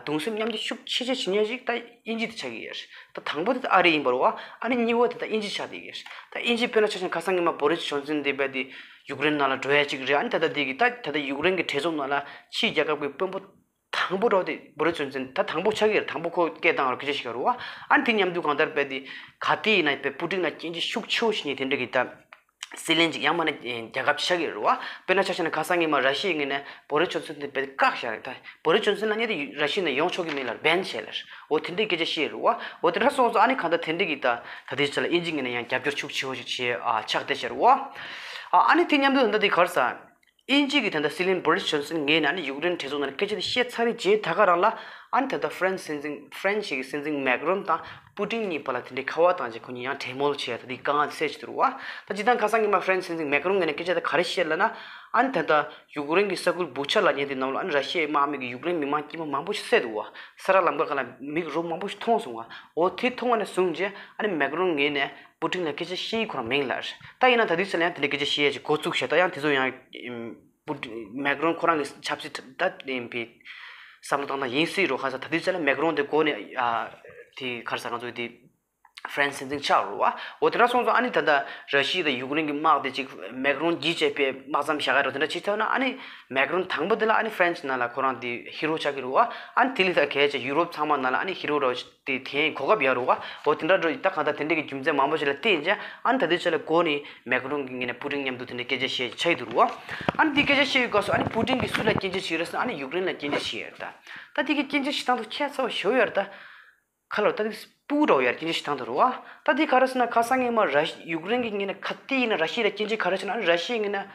གདུང་སེམས་མཉམ་སྐྱེད་ཤུགས་ཆེ་ཆེ་བྱེད་མཁན་ཞིག་ད་དབྱིན་ཇི་དེ་ཆགས་ཀྱི་ཡོད་རེད། ད་དང་པོ་དེ་ད་ཨ་རི་ཡིན་པ་རེད་བ། ཨ་ནི་གཉིས་པ་དེ་ད་དབྱིན་ཇི་ཆགས་བསྡད་ཀྱི་ཡོད་རེད། ད་དབྱིན་ཇི་དཔེར་ན་ཆ་བཞག་ན་ཁ་སང་ཉི་མ་བོ་རིས་ཇོན་སན་དེ་རྦད་དེ་ཡུཀ་རེན་ནང་ལ་འགྲོ་ཡ་ཅིག་རེད། ཨ་ནི་ད་ལྟ་དེ་གི་ད་ད་ལྟ་ཡུཀ་རེན་གྱི་གྲོས་ཚོགས་ནང་ལ་ཕྱིའི་རྒྱལ་ཁབ་ཀྱི་དཔོན་པོ་དང་པོ་རོགས་དེ་བོ་རིས་ཇོན་སན་ད་དང་པོ་ཆགས་ཀྱི་རེད། དང་པོ་ཁོ་སྐད་བཏང་བར་སྐད་ཆ་བཤད་ཀྱི་རེད་བ། ཨ་ནི་དེ་མཉམ་དུ་གང་ལྟར་རྦད་དེ་ག་དུས་ཡིན་ན་རྦད་པུ་ཏིན་ལ་སྐྱོན་བརྗོད་ཤུགས་ཆེ་བོ་བྱེད་མཁན་དེ་འདྲ་གི་ད་ སྲིད་བློན་ཅིག་ཡང་མིན་ན་རྒྱལ་ཁབ་ཆགས་ཀྱི་རེད་བ། དཔེར་ན་ཆ་བཞག་ན་ཁ་སང་ཉི་མ་ར་ཤི་ཡའི་ངོས་ནས་བོ་རི་ཇོན་སན་དེ་དཔེ་བཀག་བཞག་རེད་ད། བོ་རི་ཇོན་སན་ལབ་མཁན་དེ་ར་ཤི་ནས་ཡོང་ཆོག་གི་མིན་ལབ། བྷེན་བྱས་ལབ། འོ་དེ་འདྲའི་སྐད་ཆ་བཤད་རེད་བ། འོ་དེ་འདྲ་སོང་ཙང་ཨ་ནི་གང་ལྟར་དེ་འདྲ་གི་ད་ད་ལྟའི་ཆ་ལ་དབྱིན་ཇི་ངོས་ནས་ཡང་རྒྱབ་སྐྱོར་ཤུགས་ཆེ་བོ་ཞིག་བྱས་ཨ་ཆགས་བསྡད་བཞག་རེད་བ། ཨ་ཨ་ནི་དེ་མཉམ་དུ་ད་ལྟ་དེ་ག་རེ་ཟེར། དབྱིན་ཇི་གི་ད་ལྟ་སྲིད་བློན་བོ་རི་ཇོན་སན་ངོས་ནས་ཨ་ནི་ཡུཀ་རེན་གྲོས་ཚོགས་ནང་ལ་སྐད་ཆ་དེ་བཤད་ཚར་བའི་རྗེས་ད་ག་རང་ལ་ཨ་ནི་ད་ལྟ་ཧྥ་རན་སི་སྲིད་འཛིན་ཧྥ་རན་སི་གི་སྲིད་འཛིན་མེག་རོན་དང་པུ་ཏིན་གཉིས་བར་ལ་དེ་འདྲའི་ཁ་པར་བཏང་རྗེས་ཁོ་གཉིས་ཡང་གྲོས་མོལ་བྱས་ད་དེ་དཀའ་ངལ་སེལ་བྱེད་འདུག་རེད་བ། ད་སྤྱིར་བཏང་ཁ་སང་ཉི་མ་ཧྥ་རན་སི་སྲིད་འཛིན་མེག་རོན་ངོས་ནས་སྐད་ཆ་དེ་ག་རེ་བཤད་ལབ་ན། ཨ་ནི་ད་ལྟ་ཡུཀ་རེན་གྱི་ས་ཁུལ་བུ་ཆ་ལབ་མཁན་དེ་ནང་ལ་ཨ་ནི་ར་ཤི་ཡའི་དམག་མི་གིས་ཡུཀ་རེན་མི་མང་དཀྱུས་མ་མང་པོ་ཞིག་བསད་འདུག་བ། ས་ར་ལམ་ཁ་སྒང་ལ་མི་རོ་མང་པོ་ཞིག་མཐོང་སོང་བ། འོ་དེ་མཐོང་བ་ནས་བཟུང་རྗེས་ཨ་ནི་མེག་རོན་ངོས་ནས་པུ་ཏིན་ལ་སྐད་ཆ་བཤད་ཡི་ཁོ་རང་མིན་ལབ། ད་ཡིན་ན་ད་དུས་ཚོད་ལ་ཡང་དེ་འདྲའི་སྐད་ཆ་བཤད་ཡ་ཅིག་འགོ་བཙུགས་ཤག་ད་ཡང་དེ་ཚོ་ཡང་ཨིམ་པུ་ཏིན་མེག་རོན་ཁོ་རང་གི་ཆབ་སྲིད་ད་ཨིམ་པའི་བསམ་བློ་བཏང་སྟངས་ཡིན་སྲིད་རོ། ཁ་ས་ད་དུས་ཚོད་ལ་མེག་རོན་དེ་འགོ་ནས་ཨ་དེ་ག་རེ་ཟེར་ང་ཚོ་དེ་ཧྥ་རན་སི་སྲིད་འཛིན་ཆགས་རོ་བ། འོ་དེ་འདྲ་སོང་ཙང་ཨ་ནི་ད་ལྟ་ར་ཤི་ཡ་དང་ཡུཀ་རེན་གྱི་དམག་དེ་ཅིག་མེག་རོན་གྱིས་བྱས་པའི་དམག་མཚམས་བཞག་ཡ་རོ། དེ་འདྲ་བྱེད་ཐུབ་ན་ཨ་ནི་མེག་རོན་དང་པོ་དེ་ལ་ཨ་ནི་ཧྥ་རན་སི་ནང་ལ་ཁོ་རང་དེ་ཧི་རོ་ཆགས་ཀྱི་རོ་བ། ཨ་ནི་དེ་ལས་ད་གལ་ཆེ་ཡུ་རོབ་ཚང་མ་ནང་ལ་ཨ་ནི་ཧི་རོ་རོ། དེ་དེ་གོ་སྐབས་ཡག་རུ་བ། འོ་དེ་འདྲ་འགྲོ་ཡི་ད་གང་ལྟར་དེ་འདྲ་གི་རྒྱུ་མཚན་མང་པོ་ཞིག་ལ་བརྟེན་ཅིང་ཨ་ནི་ད་ལྟའི་ཆ་ལ་འགོ་ནས་མེག་རོན་གྱི་ངོས་ནས་པུ་ཏིན་མཉམ་དུ་དེ་འདྲའི་སྐད་ཆ་བཤད་ཆགས་ཡི་འདུག་རུ་བ། ཨ་ནི་འདི་སྐད་ཆ་བཤད་ཡི་སྐབས་སུ་ཨ་ནི་པུ་ཏིན་གྱིས་སུ་ལ་སྐྱོན་བརྗོད་བྱས་ཡོད་རེད་ཟེར་ན་ཨ་ནི་ཡུཀ་རེན་ལ་སྐྱོན་བརྗོད་བྱས་ཡོད་རེད་ད། ད་དེ་གི་སྐྱོན་བརྗོད་བྱེད་སྟངས་དུ་ཁྱད་མཚར་བ་ཞེ་པོ་ཡོད་རེད་ད། ཁ་ལོ་ད་དེ་སྤུ་འདྲ་བོ་ཡར་སྐྱོན་བརྗོད་བྱེད་སྟངས་དུ་རུ་བ། ད་དེ་ག་རེ་ཟེར་ན་ཁ་སང་ཉི་མ་ར་ཡུཀ་རེན་གྱི་ངོས་ནས་ག་དེ་ཡིན་ན་ར་ཤི་ཡ་ལ་སྐྱོན་བརྗོད་ག་རེ་བྱས་ན་ཨ་ནི་ར་ཤི་ཡའི་ངོས་ནས།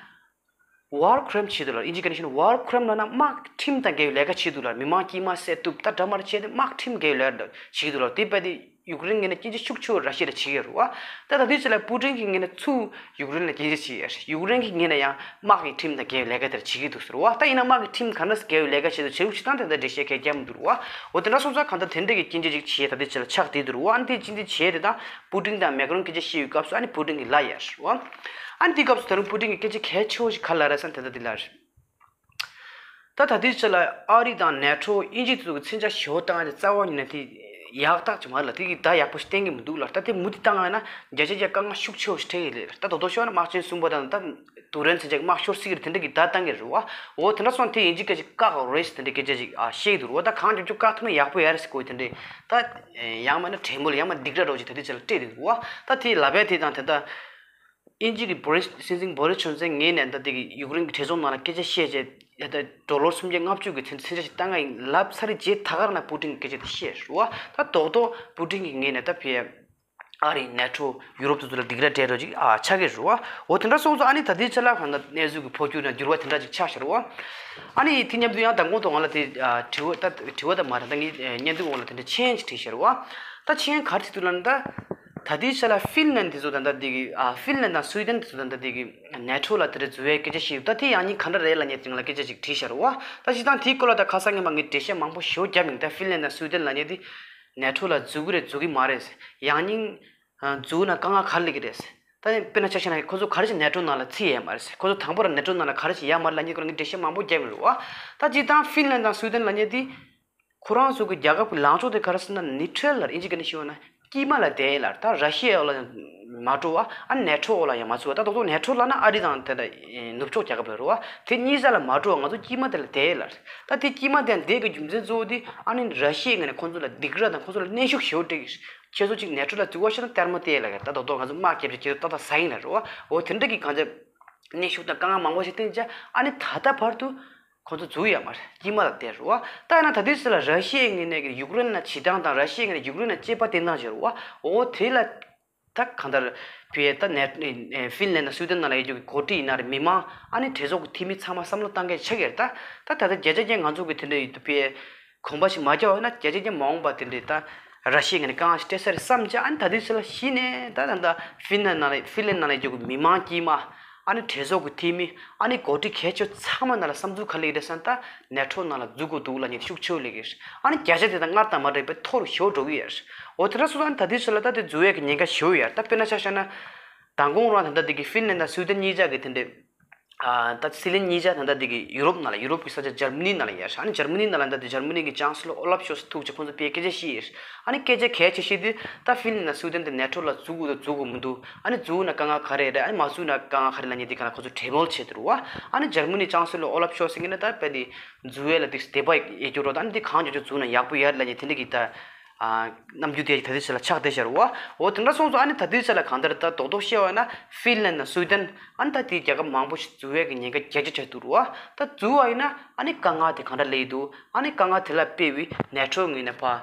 War crime བྱེད་འདུག་ལ། དབྱིན་ཇི་སྐད་ནས་བཤད་ན་War crime ལབ་ན་དམག་ཁྲིམས་དང་འགལ་བའི་ལས་ཀ་བྱེད་འདུག་ལ། མི་མང་དཀྱུས་མ་བསད་གཏུབ་ད་འདྲ་མ་འདྲ་བྱས་ཏེ་དམག་ཁྲིམས་འགལ་བའི་ལས་ཀ་བྱེད་འདུག་ལ། དེ་བས་དེ་ཡུཀ་རེན་ངོས་ནས་སྐྱོན་བརྗོད་ཤུགས་ཆེ་བོ་ར་ཤི་ཡ་ལ་བྱེད་ཀྱི་ཡོད་རེད་བ། ད་ད་དུས་ཚོད་ལ་པུ་ཏིན་གྱི་ངོས་ནས་ཚུར་ཡུཀ་རེན་ལ་སྐྱོན་བརྗོད་བྱེད་ཀྱི་ཡོད་རེད། ཡུཀ་རེན་གྱི་ངོས་ནས་ཡང་དམག་གི་ཁྲིམས་དང་འགལ་བའི་ལས་ཀ་དེ་འདྲ་བྱེད་ཀྱི་འདུག་ཟེར་བ། ད་ཡིན་ན་དམག་གི་ཁྲིམས་ག་འདྲ་འགལ་བའི་ལས་ཀ་བྱེད་འདུག་བྱེད་ལུགས་བྱེད་སྟངས་དེ་འདྲ་འགྲེལ་བཤད་གང་ཡང་བརྒྱབ་མི་འདུག་རེད་བ། འོ་དེ་འདྲ་སོང་ཙང་གང་ལྟར་དེ་འདྲ་གི་སྐྱོན་བརྗོད་ཅིག་བྱས་ད་དུས་ཚོད་ལ་ཆགས་བསྡད་འདུག་རེད་བ། ཨ་ནི་དེ་སྐྱོན་བརྗོད་བྱས་དེ་དང་པུ་ཏིན་དང་མེག་རོན་སྐད་ཆ་བཤད་ཡོད་སྐབས་སུ་ཨ་ནི་པུ་ཏིན་གྱིས་ལབ་ཡོད་རེད་བ། ཨ་ནི་དེའི་སྐབས་སུ་ད་རུང་པུ་ཏིན་གྱིས་སྐད་ཆ་གལ་ཆེ་བོ་ཞིག་ག་རེ་ལབ་རེད་ཟེར་ན་དེ་ལྟ་དེ་ལབ་རེད། ད་ད་ལྟའི་ཆ་ལ་ཨ་རི་དང་ནེ་ཊོ་དབྱིན་ཇི་དེ་ཚོ་གི་མཚོན་ཆ་ཞེ་པོ་བཏང་ཡ་དེ་རྩ་བ་ཉིད་ནས་དེ་ཡག་རྟགས་ཅིག་མ་རེད་ལ། དེ་གི་བརྡ་ཡག་པོ་ཞིག་བསྟན་གྱི་མི་འདུག་ལ། ད་དེ་མུ་མཐུད་བཏང་ཡ་ན་བརྒྱ་ཆ་བརྒྱ་དཀའ་ངལ་ཤུགས་ཆེ་བོ་ཞིག་འཕྲད་ཀྱི་རེད། ད་དོ་དོ་ཤོར་ན་དམག་ཆེན་གསུམ་པོ་དང་ད་དུ་རན་ཚན་ཆ་གི་དམག་ཤོར་སྲིད་ཀྱི་རེད། དེ་འདྲ་གི་བརྡ་བཏང་གི་རེད་བ། འོ་དེ་འདྲ་སོང་དེ་དབྱིན་ཇི་སྐད་ཅིག་བཀག་རེད་ཟེར་དེ་འདྲའི་སྐད་ཆ་ཅིག་ཨ་བཤད་ཀྱི་འདུག་རེད་བ། ད་གང་མགྱོགས་མགྱོགས་བཀག་ཐུབ་ན་ཡག་པོ་ཡོད་རེད་ཟེར་གོ་དེ་འདྲའི་ད་ཡང་མིན་ན་གྲོས་མོལ་ཡང་མིན་ན་སྡིགས་ར་འདྲ་བོ་ཅིག་ད་ལྟའི་ཆ་ལ་སྤྲད་བསྡད་འདུག་བ། ད་དེ་ལབ་ཡ་དེ་དང་དེ་ད། དབྱིན་ཇི་གི་བོ་རི་སྲིད་འཛིན་བོ་རི་ཇོན་སན་ངོས་ནས་ད་ལྟ་གི་ཡུཀ་རེན་གྱི་གྲོས་ཚོགས་ནང་ལ་སྐད་ཆ་བཤད་རྗེས་ཡ་ད་ཌོ་ལར་སུམ་བརྒྱ་ལྔ་བཅུ་གི་མཚོན་ཆ་ཞིག་བཏང་གི་ཡིན་ལབ་ཚར་རྗེས་ད་ག་རང་ན་པུ་ཏིན་གྱིས་སྐད་ཆ་དེ་བཤད་རེད་བ། ད་རྡོག་རྡོག་པུ་ཏིན་གྱི་ངོས་ནས་ད་ཕར་ཨ་རི་ནེ་ཊོ་ཡུ་རོབ་དེ་ཚོ་ལ་སྡིགས་ར་སྤྲད་འགྲོ་ཅིག་ཨ་ཆགས་ཀྱི་རེད་བ། འོ་དེ་འདྲ་སོང་ཙང་ཨ་ནི་ད་ལྟའི་ཆ་ལ་གང་ལྟར་གནས་ཚུལ་གྱི་འཕོ་འགྱུར་ན་འགྱུར་བ་དེ་འདྲ་ཅིག་ཆགས་ཤག་རེད་བ། ཨ་ནི་དེ་མཉམ་དུ་ཡང་མདང་དགོང་དུ་ང་ལ་དེ་ཨ་དྲི་བ་ད་དྲི་བ་ད་མ་རེད། ད་ངས་ཨ་བརྙན་ཐུང་འོག་ལ་དེ་འདྲ་མཆན་ཅིག་བྲིས་ཤག་རེད་བ། ད་མཆན་ག་རེ་བྲིས་འདུག་ལབ་ན་ད། ད་ལྟའི་ཆ་ལ་ཧྥིན་ལན་དེ་ཚོ་ད་ལྟ་དེ་གི་ཨ་ཧྥིན་ལན་དང་སུའི་ཏན་དེ་ཚོ་ད་ལྟ་དེ་གི་ནེ་ཊོ་ལ་དེ་འདྲ་འཛུལ་བའི་སྐད་ཆ་བཤད་ཡོད། ད་དེ་ཡང་སྙིང་ག་འདྲ་རེད་ལབ་མཁན་དེ་ང་ལ་སྐད་ཆ་ཅིག་དྲིས་ཤག་རེད་བ། ད་སྤྱིར་བཏང་དེའི་སྐོར་ལ་ད་ཁ་སང་ཉི་མ་ངས་འགྲེལ་བཤད་མང་པོ་ཞེ་པོ་བརྒྱབ་མྱོང་། ད་ཧྥིན་ལན་དང་སུའི་ཏན་ལབ་མཁན་དེ་ནེ་ཊོ་ལ་འཛུལ་གི་རེད་འཛུལ་གི་མ་རེད། ཡང་སྙིང་འཛུལ་ན་དཀའ་ངལ་ག་རེ་སླེབས་ཀྱི་རེད། ད་དཔེར་ན་ཆ་བཞག་ན་ཁོ་ཚོ་ག་རེ་བྱས་ནེ་ཊོ་ནང་ལ་ཚུད་ཡོད་མ་རེད། ཁོ་ཚོ་དང་པོ་རང་ནེ་ཊོ་ནང་ལ་ག་རེ་བྱས་ཡོད་མ་རེད་ལབ་མཁན་སྐོར་ངས་འགྲེལ་བཤད་མང་པོ་བརྒྱབ་ཡོད་རེད་བ། ད་སྤྱིར་བཏང་ཧྥིན་ལན་དང་སུའི་ཏན་ལབ་མཁན་དེ། ཁོ་རང་ཚོ་གི་རྒྱལ་ཁབ་ཀྱི་ལངས་ཕྱོགས་དེ་ག་རེ་ཟེར་ན་ནིའུ་ཊྲལ་ལ་དབྱིན་ཇི་སྐད་ནས་ཞུས་པ་ན་དཀྱིལ་མ་ལ་བསྡད་ལ། ད་ར་ཤི་ཡའི་འོག་ལ་ཡང་མ་འགྲོ་བ། ཨ་ནེ་ཊོ་འོག་ལ་ཡང་མ་ཚུད་པ། ད་རྡོག་རྡོག་ནེ་ཊོ་ལབ་ན་ཨ་རི་དང་དེ་འདྲ་ནུབ་ཕྱོགས་རྒྱལ་ཁབ་རེད་བ། དེ་གཉིས་ཆ་ལ་མ་འགྲོ་བ་ང་ཚོ་དཀྱིལ་མ་དེ་ལ་བསྡད་ལ། ད་དེ་དཀྱིལ་མ་དེ་ལ་བསྡད་དགོས་རྒྱུ་མཚན་གཙོ་བོ་དེ་ཨ་ནི་ར་ཤི་ཡའི་ངོས་ནས་ཁོང་ཚོ་ལ་སྡིགས་ར་དང་ཁོང་ཚོ་ལ་གནོན་ཤུགས་ཞེ་པོ་སྤྲད་ཀྱི་རེད། ཁྱེད་ཚོ་གཅིག་ནེ་ཊོ་ལ་འཛུལ་བ་ཤེས་ན་ལྟད་མོ་བལྟས་ལ་ག་ད་རྡོག་རྡོག་ང་ཚོ་དམག་རྒྱབ་ཀྱི་ཁྱེད་ཚོ་ཏག་ཏག་ཟ་ཡིན་ལ་རེད་བ། འོ་དེ་འདྲ་གི་གང་ཅི་གནོན་ཤུགས་དང་དཀའ་ངལ་མང་པོ་ཞིག་བསྟན་རྗེས་ཨ་ནི་ད་ལྟ་བར་དུ། ཁོང་ཚོ་འཛུལ་ཡོད་མ་རེད། དཀྱིལ་མ་ལ་བསྡད་རེད་བ། ད་ཡིན་ན་ད་དུས་སུ་ལ་ར་ཤི་ཡའི་ངོས་ནས་ཀྱི་ཡུཀ་རེན་ལ་བྱེད་སྟངས་དང་ར་ཤི་ཡའི་ངོས་ནས་ཡུཀ་རེན་ལ་དཔྱད་པ་བསྟེན་སྟངས་བྱེད་རེད་བ། འོ་དེ་ལ་ད་གང་ལྟར་བོད་ད་ནས་ཧྥིན་ལན་དང་སུའི་ཏན་ནང་ལ་ཡོད་རྒྱུ་གི་འགོ་ཁྲིད་ཡིན་ན་རེད། མི་མང་ཨ་ནི་གྲོས་ཚོགས་ཀྱི་འཐུས་མི་ཚང་མ་བསམ་བློ་བཏང་མཁན་ཆགས་ཀྱི་རེད་ད། ད་ད་ལྟ་བརྒྱ་ཆ་བརྒྱ་ང་ཚོ་གི་དེ་འདྲ་ཡོད་དུ་བོད་གོམ་པ་ཞིག་མ་རྒྱག་པ་ཡིན་ན་བརྒྱ་ཆ་བརྒྱ་མ་འོངས་པ་དེ་འདྲའི་ད་ར་ཤི་ཡའི་ངོས་ནས་དཀའ་ངལ་ཞིག་སྤྲད་ས་རེད་བསམ་བྱས། ཨ་ནི་ད་དུས་སུ་ལ་གཞི་ནས་ད་ད་ལྟ་ཧྥིན་ལན་ནང་ལ་ཧྥིན་ལན་ནང་ལ་ཡོད་རྒྱུ་གི་མི་མང་དཀྱུས་མ། ཨ་ནི་གྲོས་ཚོགས་ཀྱི་འཐུས་མི། ཨ་ནི་འགོ་ཁྲིད་གལ་ཆེ་ཚང་མ་ནང་ལ་བསམ་ཚུལ་ག་རེ་སླེབས་རེད་ཟེར་ན། ད་ནེ་ཊོ་ནང་ལ་འཛུལ་དགོས་འདུག་ལབ་མཁན་དེ་ཤུགས་ཆེ་བོ་སླེབས་ཀྱི་རེད། ཨ་ནི་བརྒྱ་ཆ་དེ་དང་སྔར་དང་མ་འདྲ་བའི་མཐོ་རུ་ཞེ་པོ་འགྲོ་གི་ཡོད་རེད། འོ་དེ་འདྲ་སོང་ཙང་ད་དུས་ཚོད་ལ་ད་དེ་འཛུལ་ཡས་ཀྱི་ཉེན་ཁ་ཞེ་པོ་ཡོད་རེད། ད་དཔེར་ན་ཆ་བཞག་ན། མདང་དགོང་རང་ད་ལྟ་དེ་གི་ཧྥིན་ལན་དང་སུའི་ཏན་གཉིས་ཆ་གི་དེ་འདྲའི། ཨ་ད་སྲིད་བློན་གཉིས་ཆ་ད་ལྟ་དེ་གི་ཡུ་རོབ་ནང་ལ་ཡུ་རོབ་ཀྱི་ས་ཆ་འཇར་མ་ནི་ནང་ལ་ཡོད་རེད། ཨ་ནི་འཇར་མ་ནི་ནང་ལ་ད་དེ་འཇར་མ་ནི་གི་ཅང་སི་ལོ་ཨོ་ལབ་ཤོལ་ཚ་ཐུག་བྱས་ཁོང་ཚོ་དཔེ་སྐད་ཆ་བཤད་ཡོད་རེད། ཨ་ནི་སྐད་ཆ་གལ་ཆེ་ཤོས་དེ་ད་ཧྥིན་ལན་དང་སུའི་ཏན་དེ་ནེ་ཊོ་ལ་འཛུལ་དགོས་དང་འཛུལ་དགོས་མི་འདུག་ཨ་ནི་འཛུལ་ན་དཀའ་ངལ་ག་རེ་རེད། ཨ་ནི་མ་འཛུལ་ན་དཀའ་ངལ་ག་རེ་ལབ་མཁན་དེ་ག་ལ་ཁོ་ཚོས་གྲོས་མོལ་བྱས་འདུག་བ། ཨ་ནི་འཇར་མ་ནི་ཅང་སི་ལོ་ཨོ་ལབ་ཤོལ་ཚ་ཟེར་མཁན་ནི་ད་དཔེ་དེ་འཛུལ་ཡས་ལ་དེ་དད་པ་ཡོད་རྒྱུ་རོ། ད་ཨ་ནི་དེ་གང་མགྱོགས་མགྱོགས་འཛུལ་ན་ཡག་པོ་ཡོད་རེད་ལབ་མཁན་དེ་འདྲ་གི་ད་ ཨ་རྣམ་འགྱུར་དེ་ད་ལྟའི་ཆ་ལ་ཆགས་བསྡད་ཤག་རེད་བ། འོ་དེ་འདྲ་སོང་ཙང་ཨ་ནི་ད་ལྟའི་ཆ་ལ་གང་ལྟར་ད་རྡོག་རྡོག་བཤད་པ་ཡིན་ན་ཧྥིན་ལན་དང་སུའི་ཏན་ཨ་ནི་ད་དེའི་རྒྱལ་ཁབ་མང་པོ་ཞིག་འཛུལ་བའི་གི་ཉེན་ཁ་རྒྱ་ཆེ་ཆགས་འདུག་རེད་བ། ད་འཛུལ་བ་ཡིན་ན་ཨ་ནི་དཀའ་ངལ་དེ་གང་འདྲ་སླེབས་འདུག་ཨ་ནི་དཀའ་ངལ་དེ་ལ་དཔེ་བའི་ནེ་ཊོ་ངོས་ནས་ཕར་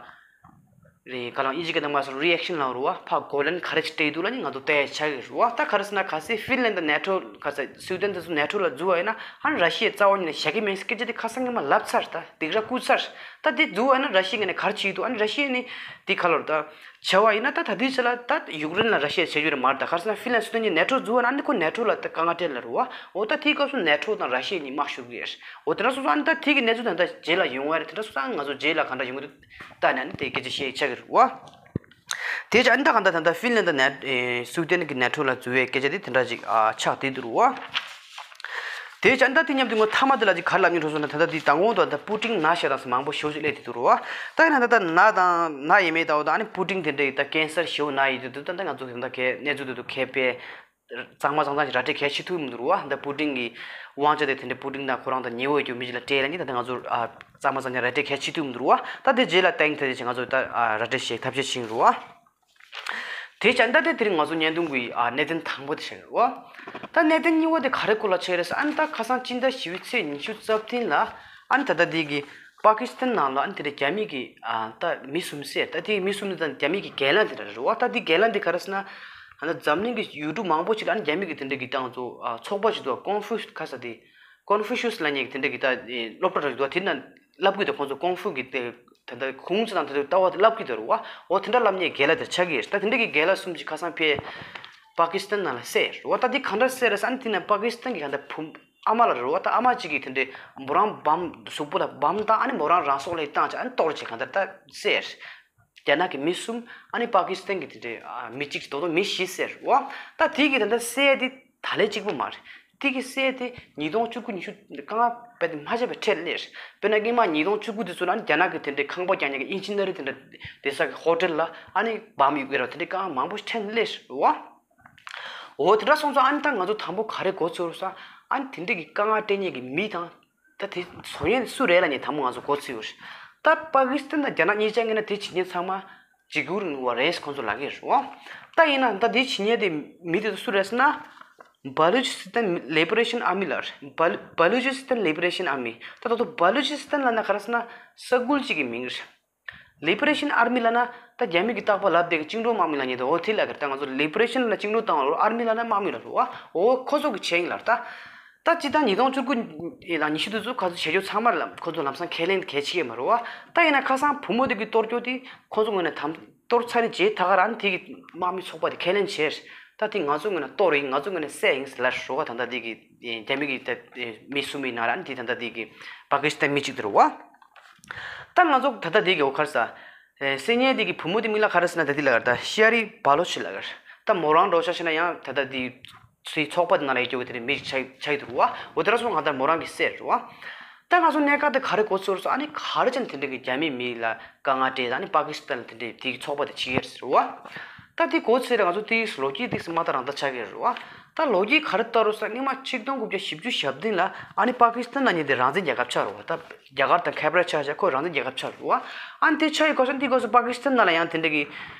རེད། ག་ལ་ཨིན་ཇི་སྐད་ནང་མ་སོང་རི་ཨེག་ཤན་ལབ་རེད་བ། ཕར་རྒོལ་ལན་ག་རེ་ཞིག་སྤྲད་འདུག་ལབ་ནི་ང་ཚོ་བལྟ་ཡ་ཆགས་ཀྱི་རེད་བ། ད་ག་རེ་ཟེར་ན་གལ་སྲིད་ཧྥིན་ལན་དང་ནེ་ཊོ་ག་ས་སུའི་ཏན་དེ་ཚོ་ནེ་ཊོ་ལ་འཛུལ་བ་ཡིན་ན་ཨ་ནི་ར་ཤི་ཡའི་རྩ་བ་ཉིད་ནས་བཞག་གི་མེད་སྐད་ཆ་དེ་ཁ་སང་ཉི་མ་ལབ་ཚར། ད་སྡིགས་ར་བསྐུལ་ཚར། ད་དེ་འཛུལ་བ་ཡིན་ན་ར་ཤི་ཡ་ངོས་ནས་ག་རེ་བྱེད་ཀྱི་འདུག་ཨ་ནི་ར་ཤི་ཡ་ནི་དེ་ག་ལོར་ད་བྱ་བ་ཡིན་ན་ད་ད་ལྟའི་ཆ་ལ་ད་ཡུཀ་རེན་ལ་ར་ཤི་ཡས་བྱེད་རྒྱུ་རེད་མ་རེད། ད་ག་རེ་ཟེར་ན་ཧྥིན་ལན་སུའི་ཏན་གྱིས་ནེ་ཊོ་འཛུལ་བ་ན་ཨ་ནི་ཁོ་ནེ་ཊོ་ལ་ད་དཀའ་ངལ་སྤྲད་ལ་རེད་བ། འོ་ད་དེའི་སྐབས་སུ་ནེ་ཊོ་དང་ར་ཤི་ཡ་གཉིས་དམག་ཤོར་གི་རེད། འོ་དེ་འདྲ་སོང་ཙང་ཨ་ནི་ད་དེ་གི་གནས་ཚུལ་ད་ལྟ་རྗེས་ལ་ཡོང་བ་རེད། དེ་འདྲ་སོང་ཙང་ང་ཚོ་རྗེས་ལ་ག་འདྲ་ཡོང་གི་འདུག་ལྟ་ནས་ཨ་ནི་དེ་སྐད་ཆ་བཤད་ཆགས་ཀྱི་རེད་བ། དེ་ཅི་ཨ་ནི་ད་ག་འདྲ་ད་ལྟ་ཧྥིན་ལན་དང་ནེ་སུའི་ཏན་གྱི་ནེ་ཊོ་ལ་འཛུལ་བའི་སྐད་ཆ་དེ་དེ་འདྲ་ཅིག་ཨ་ཆགས་བསྡད་འདུག་རེད་བ། དེ་ཅི་ཨ་ནི་ད་དེ་མཉམ་དུ་ངོ་མཐའ་མ་དེ་ལ་ཅིག་ག་རེ་ལབ་སྙིང་བྲོ་སོང་ན་ད་ལྟ་དེ་དང་པོ་དང་ད་པུ་ཏིན་ན་ཞེ་དྲག་མང་པོ་ཞེ་པོ་ཅིག་སླེབས་བསྡད་འདུག་རེད་བ། ད་ཡིན་ན་ད་ལྟ་ན་དང་ན་ཡས་མས་ད་འོ་ད་ཨ་ནི་པུ་ཏིན་དེ་འདྲ་ཡི་ད་ཀན་སར་ཞེ་པོ་ན་ཡི་འདུག་ད་ད་ང་ཚོ་དེ་འདྲ་གས་གནས་ཚུལ་དེ་ཚོ་གས་པས། གཙང་མ་གཙང་གཙང་ཞིག་ར་སྤྲོད་གལ་ཆེ་ཐུབ་མི་འདུག་རེད་བ། འདི་པུ་ཏིན་གྱི་དབང་ཆ་དེ་དེ་འདྲའི་པུ་ཏིན་དང་ཁོ་རང་དང་ཉེ་བོ་ཡོད་རྒྱུ་མི་ཞིག་ལ་སྤྲད་ལ་ནི་ད་ལྟ་ང་ཚོ་ཨ་གཙང་མ་གཙང་ཆ་ར་སྤྲོད་གལ་ཆེ་ཐུབ་མི་འདུག་རེད་བ། ད་དེ་རྗེས་ལ་ཏེང་ཐེ་དེ་ཆེ་ང་ཚོ་ད་ཨ་ར་སྤྲོད་བྱེད་ཐབས་ཤེས་བྱེད་རེད་བ། དེ་བྱས་ད་ལྟ་དེ་རིང་ང་ཚོ་བརྙན་ཐུང་གི་ཨ་གནད་དོན་དང་པོ་དེ་བྱེད་རེད་བ། ད་གནད་དོན་གཉིས་པ་དེ་ག་རེ་སྐོར་ལ་བྱེད་རེད་ཟེར་ཨ་ནི་ད་ཁ་སང་སྤྱི་ཟླ་བཞི་པའི་ཚེས་ཉི་ཤུ་རྩ་བདུན་ལ་ཨ་ནི་ད་ལྟ་དེ་གི་པ་ཀི་སི་ཐན་ནང་ལ་ཨ་ནི་དེ་འདྲའི་རྒྱ་མི་གི་ཨ་ད་མི་གསུམ་བསད། ད་དེ་མི་གསུམ་དེ་ད་རྒྱ་མི་གི་རྒན་ལགས་དེ་འདྲ་རེད་བ། ད་དེ་རྒན་ལགས་དེ་ག་རེ་ཟེར་ན། ཨ་ནི་འཛམ་གླིང་གི་ཡུལ་གྲུ་མང་པོ་ཞིག་ལ་ཨ་ནི་རྒྱ་མི་གི་དེ་འདྲ་གི་ཏང་ཚོ་ཨ་ཚོགས་པ་ཞིག་འདུག་ཀོང་ཧྥུ་ཁ་ས་དེ། ཀོང་ཧྥུ་ཤུས་ལབ་མཁན་གི་དེ་འདྲ་གི་ད་སློབ་གྲྭ་རེད་འདུག་དེ་ན་བསླབ་གི་འདུག་ཁོང་ཚོ་ཀོང་ཧྥུ་གི་དེ་ད་ལྟ་ཁུང་ཙི་དང་དེ་ཚོ་ལྟ་བ་དེ་བསླབ་གི་འདུག་རེད་བ། འོ་དེ་འདྲ་བསླབ་མཁན་རྒན་ལགས་དེ་ཆགས་ཀྱི་རེད། ད་དེ་འདྲ་གི་རྒན་ལགས་གསུམ་ཞིག་ཁ་སང་ཕེ་པ་ཀི་སི་ཐན་ནང་ལ་བསད་རེད་བ། ད་དེ་ག་འདྲ་བསད་རེད་ཟེར་ཨ་ནི་དེ་ན་པ་ཀི་སི་ཐན་གི་ག་འདྲ་བུ་ཨ་མ་ལ་རེད་བ། ད་ཨ་མ་གཅིག་གིས་དེ་འདྲའི་མོ་རང་བམ་གཟུགས་པོ་ལ་བམ་བཏང་ཨ་ནི་མོ་རང་རང་སྲོག་ལ་བཏང་བྱས་ཨ་ནི་གཏོར་བྱས་ག་འདྲ་ད་བསད། རྒྱ་ནག་གི་མི་གསུམ་ཨ་ནི་པ་ཀི་སི་ཐན་གྱི་དེ་འདྲའི་ཨ་མི་གཅིག་རྡོག་རྡོག་མི་བཞི་བསད་རེད་བ། ད་དེ་གི་ད་ལྟ་བསད་དེ་ད་ལན་གཅིག་པོ་མ་རེད། དེ་གི་བསད་དེ་ཉིས་སྟོང་བཅུ་དགུ་ཉི་ཤུ་རྐང་པ་དེ་མ་བྱས་པའི་འཕྲལ་སླེབས་རེད། དཔེར་ན་སྔོན་མ་ཉིས་སྟོང་བཅུ་དགུ་དེ་ཚོ་ལ་ཨ་ནི་རྒྱ་ནག་གི་དེ་འདྲའི་ཁང་པ་རྒྱག་མཁན་གྱི་ཨིན་ཇི་ནི་ཡར་དེ་འདྲ་བསྡད་ས་གི་ཧོ་ཊེལ་ལ་ཨ་ནི་བམ་གཡུག་གི་རེད་བ། དེ་འདྲའི་རྐང་པ་མང་པོ་ཞིག་འཕྲལ་སླེབས་རེད་བ། འོ་དེ་འདྲ་སོང་ཙང་ཨ་ནི་ད་ང་ཚོ་དང་པོ་ག་རེ་མགོ་ཚོས་རེད་ཟེར་ཨ་ནི་དེ་འདྲའི་གི་རྐང་པ་སྤྲད་མཁན་གྱི་མི་དང་། ད་དེ་བཟོ་མཁན་སུ་རེད་ལབ་མཁན་དང་པོ་ང་ཚོ་མགོ་ཚོས་ཡོད་རེད། ད་པ་ཀི་སི་ཐན་དང་རྒྱ་ནག་གཉིས་ཆ་ངེས་ན་དེ་བྱེད་མཁན་ཚང་མ་འཇིགས་སྐུལ་རིང་ལུགས་པ་རེད་ཁོང་ཚོ་ལབ་ཀྱི་རེད་བ། ད་ཡིན་ན་ད་དེ་བྱེད་མཁན་དེ་མི་དེ་ཚོ་སུ་རེད་ཟེར་ན། Baluchistan Liberation Army ལབ་རེད། Bal- Baluchistan Liberation Army ད་ད་དུང་Baluchistan ལབ་ན་ག་རེ་ཟེར་ན་ས་ཁུལ་གཅིག་གི་མིང་རེད། Liberation Army ལབ་ན་ད་རྒྱ་མི་གི་རྟག་པར་ལབ་བསྡད་ཀྱི་བཅིངས་འགྲོལ་དམག་མི་ལབ་མཁན་དེ་འོ་དེ་ལབ་ཀྱི་རེད། ད་ང་ཚོ་Liberation ལབ་ན་བཅིངས་འགྲོལ་བཏང་བ་རེད། Army ལབ་ན་དམག་མི་ལ་རེད་བ། འོ་ཁོ་ཚོ་གི་བྱས་ཡིན་ལབ་རེད་ད། ད་སྤྱིར་བཏང་ཉིས་སྟོང་བཅུ་དགུ་དང་ཉི་ཤུ་དེ་ཚོ་ཁ་ཚོ་བྱེད་ཕྱོགས་ཚང་མར་ལ་ཁོ་ཚོ་ལམ་སང་ཁས་ལེན་གལ་ཆེ་གི་མ་རེད་བ། ད་ཡིན་ན་ཁ་སང་བུ་མོ་དེ་གི་གཏོར་སྐྱོན་དེ་ཁོ་ཚོ་ངོས་ནས་དམ་གཏོར་ཚར་ནས་རྗེས་ད་ག་རང་དེ་གི་དམག་མི་ཚོགས་པ་དེ་ཁས་ལེན་བྱས། ད་དེ་ང་ཚོ་ངོས་ནས་གཏོར་ཡིན་ང་ཚོ་ངོས་ནས་བསད་ཡིན་ཟེར་ལབ་རེད་བ། ད་ལྟ་དེ་གི་རྒྱ་མི་གི་ད་མི་གསུམ་ཡིན་ན་རང་དེ་ད་ལྟ་དེ་གི་པ་ཀི་སི་ཐན་མི་གཅིག་དེ་རེད་བ། ད་ང་ཚོ་ད་ལྟ་དེ་གི་འོ་ཁར་ས། ཨེ་སེ་ཉེ་དེ་གི་བུ་མོ་དེ་མིང་ལ་ག་རེ་ཟེར་ན་ད་དེ་ལ་གར་ད་ཤ་རི་བ་ལོ་ཆི་ལ་གར། ད་མོ་རང་འགྲོ་ཆ་ཤེ་ན་ཡང་ད་ལྟ་དེ་ཚོའི་ཚོགས་པ་དེ་ནང་ལ་ཡོད་ཀྱོག་དེ་རེད་མི་ཆ་ཆ་ཡི་འདུག་བ། འོ་དེ་ར་སོང་ང་ད་མོ་རང་གི་སེར་རེད་བ། ད་ང་ཚོ་གནས་སྐབས་དེ་ག་རེ་གོ་ཚོར་སོང་ཨ་ནི་ག་རེ་ཅན་དེ་འདྲ་གི་རྒྱ་མི་མི་ལ་དཀའ་ངལ་སྤྲད་ད་ཨ་ནི་པ་ཀི་སི་ཐན་ལ་དེ་འདྲ་དེ་གི་ཚོགས་པ་དེ་བྱེད་ཀྱི་རེད་བ། ད་དེ་གོ་ཚེ་རེད་ང་ཚོ་དེ་ལོ་རྒྱུས་དེ་མ་ལྟ་རང་ད་ཆགས་ཀྱི་རེད་བ། ད་ལོ་རྒྱུས་ག་རེ་ལྟ་རུ་ས་སྔོན་མ་ཆིག་སྟོང་དགུ་བརྒྱ་བཞི་བཅུ་ཞེ་བདུན་ལ་ཨ་ནི་པ་ཀི་སི་ཐན་ལ་ཉེ་དེ་རང་བཙན་རྒྱལ་ཁབ་ཆགས་རེད་བ། ད་རྒྱ་གར་དང་ཁེ་པར་ཆགས་ཆགས་ཁོ་རང་བཙན་རྒྱལ་ཁབ་ཆགས་རེད་བ། ཨ་ནི་དེ་ཆགས་ཡི་གོ་ས་འདི་གོ་ས་པ་ཀི་སི་ཐན་ནང་ལ་ཡང་དེ་འདྲ་གི་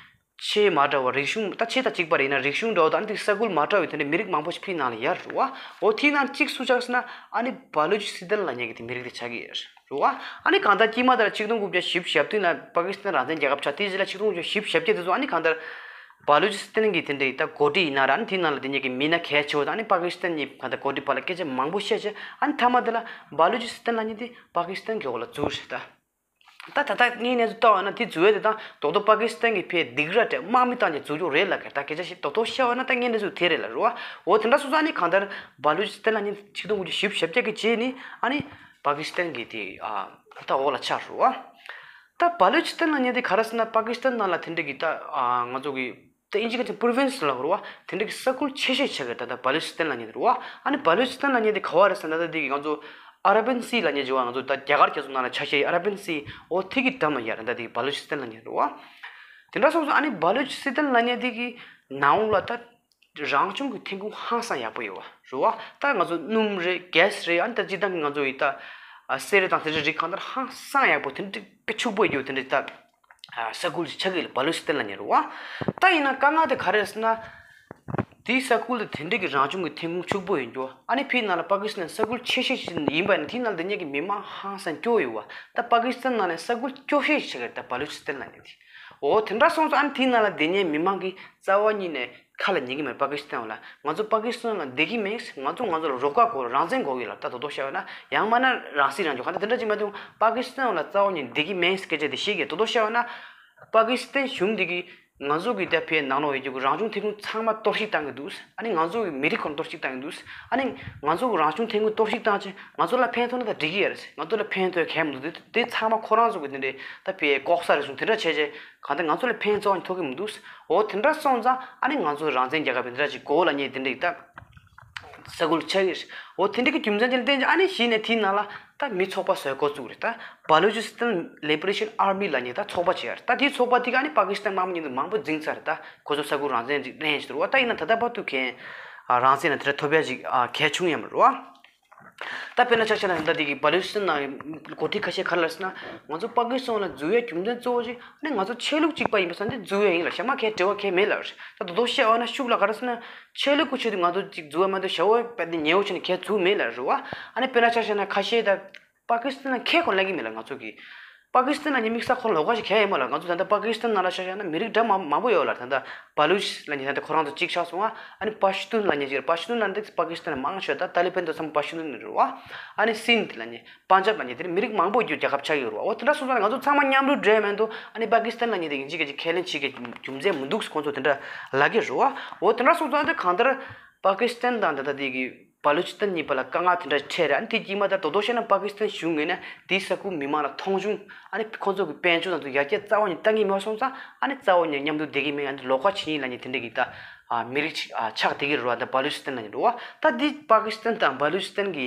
ཆེས་མ་འདྲ་བ་རིག་གཞུང་ད་ཆེས་ད་གཅིག་པ་རེད་ཡིན་ན་རིག་གཞུང་འདྲ་བ་དང་ཨ་ནི་དེ་ས་ཁུལ་མ་འདྲ་བའི་དེ་འདྲ་མི་རིགས་མང་པོ་ཞིག་ཕི་ནང་ལ་ཡར་རེད་བ། འོ་དེའི་ནང་གཅིག་སུ་ཆགས་ཟེར་ན་ཨ་ནི་བ་ལུ་ཅི་སི་ཐན་ལབ་མཁན་གི་དེ་མི་རིགས་དེ་ཆགས་ཀྱི་ཡོད་རེད་བ། ཨ་ནི་གང་ལྟར་དཀྱིལ་མ་དེ་ལ་ཆིག་སྟོང་དགུ་བརྒྱ་བཞི་བཅུ་ཞེ་བདུན་ལ་པ་ཀི་སི་ཐན་རང་བཙན་རྒྱལ་ཁབ་ཆགས་དེའི་རྗེས་ལ་ཆིག་སྟོང་དགུ་བརྒྱ་བཞི་བཅུ་ཞེ་བརྒྱད་དེ་ཚོ་ཨ་ནི་གང་ལྟར་བ་ལུ་ཅི་སི་ཐན་གི་དེ་འདྲའི་ད་འགོ་ཁྲིད་ཡིན་ན་ར་ཨ་ནི་དེའི་ནང་ལ་དེ་གཉིས་ཀྱི་མི་སྣ་གལ་ཆེ་བ་དང་ཨ་ནི་པ་ཀི་སི་ཐན་གཉིས་གང་ལྟར་འགོ་ཁྲིད་བར་ལ་སྐད་ཆ་མང་པོ་བཤད་བྱས་ཨ་ནི་མཐའ་མ་དེ་ལ་བ་ལུ་ཅི་སི་ཐན་ལབ་མཁན་དེ་པ་ཀི་སི་ཐན་གི་འོག་ལ་འཛུལ་རེད་ད། ད་ད་ལྟ་ངའི་གནས་ཚུལ་ལྟ་བ་ན་དེ་འཛུལ་བ་དེ་དང་རྡོག་རྡོག་པ་ཀི་སི་ཐན་གི་ཕའི་སྡིགས་ར་སྤྲད་དམག་མི་བཏང་རྗེས་འཛུལ་རྒྱུ་རེད་ལབ་ཀྱི་ད་སྐད་ཆ་ཞིག་རྡོག་རྡོག་བཤད་བ་ན་ད་ངའི་གནས་ཚུལ་དེ་རེད་ལབ་རེད་བ། འོ་དེ་འདྲ་སོང་ཙང་ཨ་ནི་གང་ལྟར་བ་ལུ་ཅི་སི་ཐན་ལབ་མཁན་ཆིག་སྟོང་དགུ་བརྒྱ་བཞི་བཅུ་ཞེ་བརྒྱད་ཀྱི་རྗེས་ནི་ཨ་ནི་པ་ཀི་སི་ཐན་གི་དེ་ཨ་ད་འོག་ལ་ཆགས་རེད་བ། ད་བ་ལུ་ཅི་སི་ཐན་ལབ་མཁན་དེ་ག་རེ་ཟེར་ན་པ་ཀི་སི་ཐན་ནང་ལ་དེ་འདྲ་གི་ད་ཨ་ང་ཚོ་གི་ད་ཨིན་ཇི་སྐད་ཀྱི་པོ་རོ་ཝིན་སི་ལབ་རེད་བ། དེ་འདྲ་གི་ས་ཁུལ་ཆེ་ཤོས་ཆགས་ཀྱི་ད་ལྟ་བ་ལུ་ཅི་སི་ཐན་ལབ་མཁན་དེ་རེད་བ། ཨ་ནི་བ་ལུ་ཅི་སི་ཐན་ལབ་མཁན་དེ་ག་བ་རེད་ཟེར་ན་ད་དེ་གི་ང་ཚོ་ཨ་ར་བན་སི་ལབ་མཁན་ཅིག་བ། ང་ཚོ་ད་རྒྱ་གར་རྒྱ་མཚོ་ནང་ལ་ཆ་ཤས་ཨ་ར་བན་སི་འོ་དེ་གི་འགྲམ་ལ་ཡ་རེད་ད་དེ་གི་བ་ལུ་ཅི་སི་ཐན་ལབ་མཁན་དེ་རེད་བ། དེ་འདྲ་སོང་ཙང་ཨ་ནི་བ་ལུ་ཅི་སི་ཐན་ལབ་མཁན་དེ་གི་ནང་ལ་ད་རང་བྱུང་གི་ཐོན་ཁུངས་ཧང་སང་ཡག་པོ་ཡོད་བ་རེད་བ། ད་ང་ཚོ་སྣུམ་རེད་གྷེ་སི་རེད་ཨ་ནི་ད་སྤྱིར་བཏང་གི་ང་ཚོ་ཡི་ད་གསེར་རེད་དང་དེ་འདྲ་རིགས་གང་ལྟར་ཧང་སང་ཡག་པོ་དེ་འདྲ་དཔེ་ཕྱུག་པོ་ཡོད་དེ་འདྲ་ད། ས་ཁུལ་ཅིག་ཆགས་ཀྱི་ཡོད་ལ་བ་ལུ་ཅི་སི་ཐན་ལབ་མཁན་རེད་བ། ད་ཡིན་ན་དཀའ་ངལ་དེ་ག་རེ་རེད་ཟེར་ན། དེའི་ས་ཁུལ་དེ་དེ་འདྲས་ཀྱི་རང་བྱུང་གི་ཐོན་ཁུངས་ཕྱུག་པོ་ཡིན་རྒྱུ། ཨ་ནི་ཕྱིའི་ནང་ལ་པ་ཀི་སི་ཐན་ས་ཁུལ་ཆེ་ཤོས་ཤིག་ཡིན་པ་ཡིན་ན་དེའི་ནང་ལ་སྡོད་མཁན་གྱི་མི་མང་ཧང་སང་སྐྱོ་ཡོད་བ། ད་པ་ཀི་སི་ཐན་ནང་ནས་ས་ཁུལ་སྐྱོ་ཤོས་ཤིག་ཆགས་ཀྱི་རེད་ད་བ་ལུ་ཅི་སི་ཐན་ལབ་མཁན་དེ། འོ་དེ་འདྲ་སོང་ཙང་ཨ་ནི་དེའི་ནང་ལ་སྡོད་མཁན་མི་མང་གི་རྩ་བ་ཉིད་ནས་ཁ་ལ་ཉན་གྱི་མེད། པ་ཀི་སི་ཐན་བ་ལ་ང་ཚོ་པ་ཀི་སི་ཐན་ལ་བསྡད་ཀྱི་མེད། ང་ཚོ་ང་ཚོ་ལ་རོགས་པ་དགོས། རང་བཙན་དགོས་ཀྱི་ལ། ད་དོ་དོ་བཤད་པ་ན་ཡང་མིན་ན་རང་སྲིད་རང་སྐྱོང་གང་ལྟར་དེ་འདྲ་ཅིག་མ་གཏོགས་པ་ཀི་སི་ཐན་བ་ལ་རྩ་བ་ཉིད་བསྡད་ཀྱི་མེད་སྐད་ཆ་དེ་བཤད་ཀྱི། དོ་དོ་བཤད་པ་ན་པ་ཀི་སི་ཐན་གཞུང་འདི་གིས་ང་ཚོ་གི་ད་ཕའི་ནང་ལོགས་ཡོད་རྒྱུ་གི་རང་བྱུང་ཐོན་ཁུངས་ཚང་མ་གཏོར་བཤིག་བཏང་གི་འདུག། ཨ་ནི་ང་ཚོ་གི་མི་རིགས་ཁོ་ན་གཏོར་བཤིག་བཏང་གི་འདུག། ཨ་ནི་ང་ཚོ་གི་རང་བྱུང་ཐོན་ཁུངས་གཏོར་བཤིག་བཏང་ཆེད་ང་ཚོ་ལ་ཕན་ཐོགས་ན་ད་འགྲིག་གི་ཡོད་རེད། ང་ཚོ་ལ་ཕན་ཐོགས་གང་ཡང་མི་འདུག། དེ་དེ་ཚང་མ་ཁོ་རང་ཚོ་གི་དེ་འདྲའི་ད་ཕའི་ལྐོག་ཟ་རེད་གསུངས། དེ་འདྲ་བྱས་བྱས་གང་ལྟར་ང་ཚོ་ལ་ཕན་ཐོགས་ཐོགས་ཀྱི་མི་འདུག། འོ་དེ་འདྲ་སོང་ཙང་ཨ་ནི་ང་ཚོ་རང་བཙན་རྒྱལ་ཁབ་དེ་འདྲ་ཅིག་དགོས་ལབ་མཁན་དེ་འདྲ་ཡིན་ད། ས་ཁུལ་ཆགས་ཀྱི་རེད། འོ་དེ་འདྲ་གི་རྒྱུ་མཚན་ཅིག་ལ་བརྟེན་ཅིང་ཨ་ནི་གཞི་ནས་དེའི་ནང་ལ་ད་མི་ཚོགས་པ་བཟོ་འགོ་བཙུགས་རེད། ད་Balochistan Liberation Army ལབ་མཁན་ད་ཚོགས་པ་ཅིག་ཡོད་རེད། ད་དེའི་ཚོགས་པ་དེ་ག་ཨ་ནི་པ་ཀི་སི་ཐན་དམག་མི་མཉམ་དུ་མང་པོ་འཛིང་ཚར་རེད། ད་ཁོ་ཚོ་ས་ཁུལ་རང་བཙན་ཅིག་ལེན་བཞིན་འདུག་བ། ད་ཡིན་ན་ད་ལྟ་བར་དུ་གན་རང་བཙན་ལ་དེ་འདྲ་ཐོབ་ཡ་ཅིག་གལ་བྱུང་ཡོད་མ་རེད་བ། ད་དཔེར་ན་ཆ་བཞག་ན་ད་འདི་གི་བ་ལུ་ཅི་སི་ཐན་ནང་འགོ་ཁྲིད་ཁ་ཤས་ག་རེ་ལབ་ཟེར་ན། ང་ཚོ་པ་ཀི་སི་ཐན་ལ་འཛུལ་ཡའི་རྒྱུ་མཚན་གཙོ་བོ་ཅིག་ཨ་ནི་ང་ཚོ་ཆོས་ལུགས་གཅིག་པ་ཡིན་པ་སོང་ཙང་འཛུལ་ཡ་ཡིན་ལབ། གཞན་མ་གའི་འབྲེལ་བ་གའི་མེད་ལབ། ད་དོ་དོ་བཤད་པ་ན་ཤུགས་ལ་ག་རེ་ཟེར་ན། ཆོས་ལུགས་ཀྱི་ཆེད་དུ་ང་ཚོ་གཅིག་འཛུལ་བ་མ་གཏོགས་ཞྭ་བོ་པད་དེ་ཉེ་བོ་བྱས་ནས་གའི་འཛུལ་མེད་ལབ་རེད་བ། ཨ་ནི་དཔེར་ན་ཆ་བཞག་ན་ཁ་ཤས་ད་པ་ཀི་སི་ཐན་ལ་ཁས་ཁོ་ལེན་གྱི་མེད་ལབ་ང་ཚོ་གི། པ་ཀི་སི་ཐན་ལབ་མཁན་དམིགས་བསལ་ཁོ་ལ་ལོགས་ཀ་ཞིག་གའི་ཡོད་མ་ལབ། ང་ཚོ་ད་ལྟ་པ་ཀི་སི་ཐན་ནང་ལ་ཆ་བཞག་ན་མི་རིགས་འདྲ་མང་མང་པོ་ཡོད་ལབ། ད་ལྟ་བ་ལུ་ཅི་ལབ་མཁན་ད་ལྟ་ཁོ་རང་ཚོ་གཅིག་ཆགས་སོང་ང་། ཨ་ནི་པ་ཤི་ཏུན་ལབ་མཁན་ཅིག་རེད། པ་ཤི་ཏུན་ལབ་མཁན་དེ་པ་ཀི་སི་ཐན་ལ་མང་ཤོས་ད་ཏཱ་ལི་བན་དེ་ཚང་མ་པ་ཤི་ཏུན་རེད་བ། ཨ་ནི་སིན་དྷི་ལབ་མཁན། པན་ཇབ་ལབ་མཁན་དེར་མི་རིགས་མང་པོ་ཡོད་རྒྱུ་རྒྱལ་ཁབ་ཆགས་ཡོད་རེད་བ། འོ་དེ་འདྲ་སོང་ཙང་ང་ཚོ་ཚང་མ་མཉམ་རུབ་འདྲ་མི་འདུག། ཨ་ནི་པ་ཀི་སི་ཐན་ལབ་མཁན་དེ་ཡིན་གཅིག་གི་ཁས་ལེན་བྱེད་ཀྱི་རྒྱུ་མཚན་མི་འདུག་ཁོང་ཚོ་དེ་འདྲ་ལབ་ཀྱི་རེད་བ། འོ་དེ་འདྲ་སོང་ཙང་དེ་གང་ལྟར་པ་ཀི་སི་ཐན་དང་ད་ལྟ་དེ་གི་བ་ལུ་ཅི་སི་ཐན་གཉིས་བར་ལ་དཀའ་ངལ་དེ་འདྲ་འཕྲད་རེད། ཨ་ནི་དེ་དཀྱིལ་མ་ད་དོ་དོ་བཤད་ན་པ་ཀི་སི་ཐན་གཞུང་ངོས་ནས་དེའི་ས་ཁུལ་མི་མང་ལ་མཐོང་ཆུང་ཨ་ནི་ཁོང་ཚོ་གི་དཔལ་འབྱོར་དང་དུ་ཡར་རྒྱས་རྩ་བ་ཉིད་གཏང་གི་མེད་པ་སོང་ཙང་ཨ་ནི་རྩ་བ་ཉིད་མཉམ་དུ་བསྡད་ཀྱི་མེད། ཨ་ནི་ལོགས་ཀ་བྱེད་ཡིན་ལབ་མཁན་དེ་འདྲ་གི་ད་ཨ་མི་རིགས་ཅིག་ཨ་ཆགས་བསྡད་ཀྱི་རེད་བ། ད་བ་ལུ་ཅི་སི་ཐན་ལབ་མཁན་རེད་བ། ད་འདི་པ་ཀི་སི་ཐན་དང་བ་ལུ་ཅི་སི་ཐན་གི་